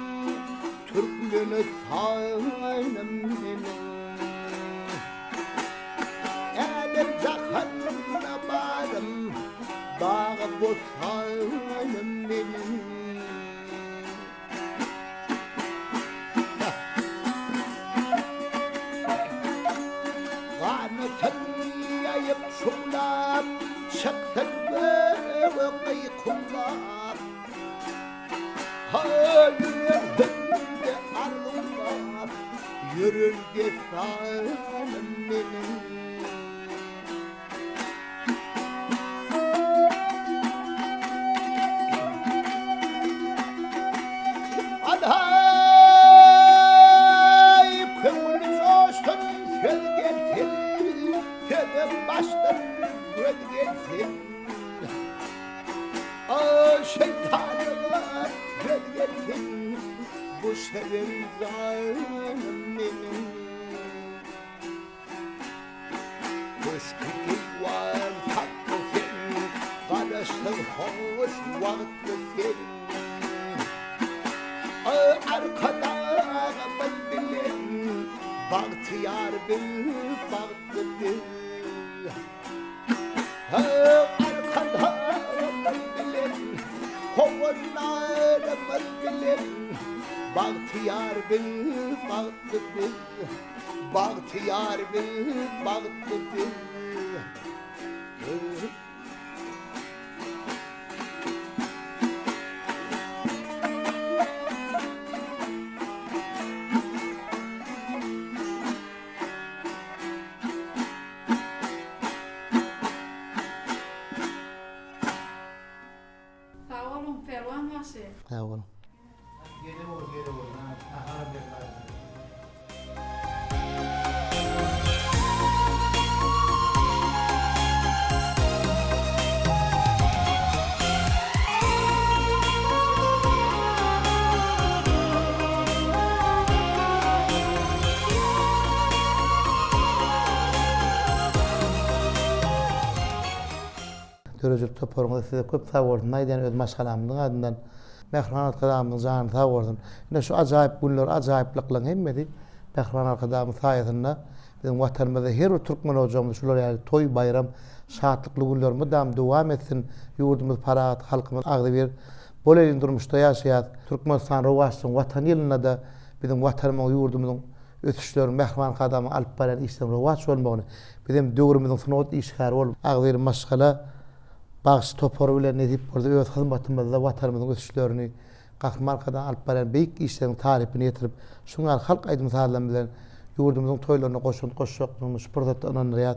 Türkmeni saýnym meniň. Älem jahanda barym, Bagy bossanym meniň. Ganatyn ýaýyp şuwlap, Çyksyn göge gykuwlap. Ýüregimde arzuwlap, Ýören dessanym meniň. Adaý, köňül joşsun, söz gelsin, Söze başdan göz gelsin. Şeýtanyma göz gelsin, Bu şirin janym meniň. Köşki-eýwan tagtly sen, Garaşsyz hoş wagtly sen. Arkadagymyz bilen Bagtyýar biz, bagtly biz. Arkadagymyz bilen, howandarymyz bilen Bagtyýar biz, bagtly biz. Bagtyýar biz, bagtly biz. Sag boluň Perwan bagşy. Sag boluň. Gele bol gele bol naharam berip aýdym. Döredijilik toparyňyza size köp sag bolsun aýdýan öz maşgalamyzyň adyndan. Mähriban Arkadagymyzyň jany sag bolsun. Ine şu ajaýyp günler, ajaýyplyklaryň hemmesi Mähriban Arkadagymyz saýasynda biziň Watanymyzda her bir türkmen ojagymyzda şular ýaly toý, baýram, şatlykly günler mydam dowam etsin. Ýurdumyz parahat, halkymyz agzybir, bol-elin durmuşda ýaşaýas. Türkmenistan rowaçlygyň Watany ýylynda-da biziň Watanymyň, ýurdumyzyň ösüşleriň, Mähriban Arkadagymyzyň alyp barýan işleriniň rowaç bolmagyny, biz hem döwrümiziň sungat işgäri bolup, agzybir maşgala bagşy topary bilen nesip bolsa öz hyzmatymyzda Watanymyzyň ösüşlerini, Gahryman Arkadagymyzyň alyp barýan beýik işleriniň tarypyny ýetirip, şunuň ýaly halk aýdym-sazlary bilen ýurdumyzyň toýlaryna goşant goşjakdygymyzy şu pursatda ynandyrýas.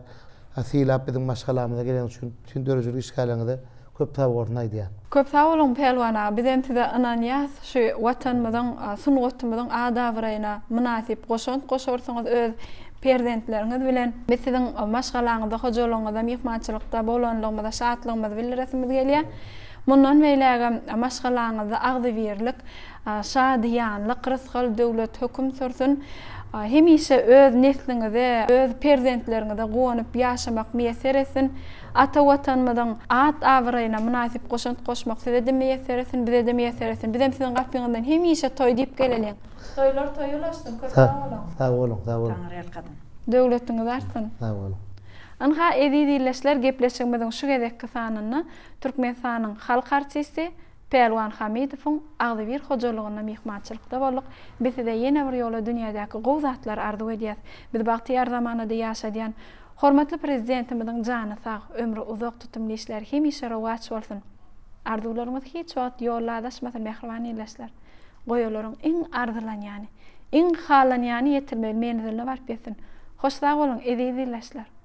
Sylap biziň maşgalamyza geleniňiz üçin bütin döredijilik işgärleriňize Köp sag bolsun aýdýan. Köp sag boluň Pälwan aga bizem size ynanýas şu watanymyzyň sungatymyzyň ad abraýyna mynasyp goşant goşarsyňyz öz perzentleriňiz bilen. Biz siziň maşgalaňyzda hojalygyňyzda myhmançylykda bolanlygymyza şatlygymyzy bildiresimiz gelýär. Mundan beýlägem maşgalaňyzda agzybirlik şadyýanlyk rysgal döwlet höküm sürsün. Hemişe öz nesliňize öz perzentleriňize guwanyp ýaşamak miýesser etsin. Ata Watanymyzyň at-abraýyna mynasyp goşant goşmak size-de miýesser etsin, bize-de miýesser etsin. Bizem siziň gapyňyzdan hemişe toý diýip geleliň. Toýlar toý ulaşsyn, köp sag boluň. Sag boluň, sag boluň. Taňryýalkasyn. Döwletiňiz artsyn. Sag boluň. Ynha, eziz ildeşler, gepleşigimiziň şu gezekki sanynda Türkmenistanyň halk artisti Pälwan Hamidowyň agzybir hojalygynda myhmançylykda bolduk. Biz size ýene bir ýola dünýädäki gowy zatlary arzuw edýäs. Bizi bagtyýar zamanada ýaşadýan Hormatly Prezidentimiziň jany sag, ömri uzak, tutumly işleri hemişe rowaç bolsun! Arzuwlaryňyz hiç wagt ýolda azaşmasyn mähriban ildeşler! Goý olaryň iň arzylanýany, iň halanýany ýetilmeli menziline baryp ýetsin! Hoş sag boluň eziz ildeşler!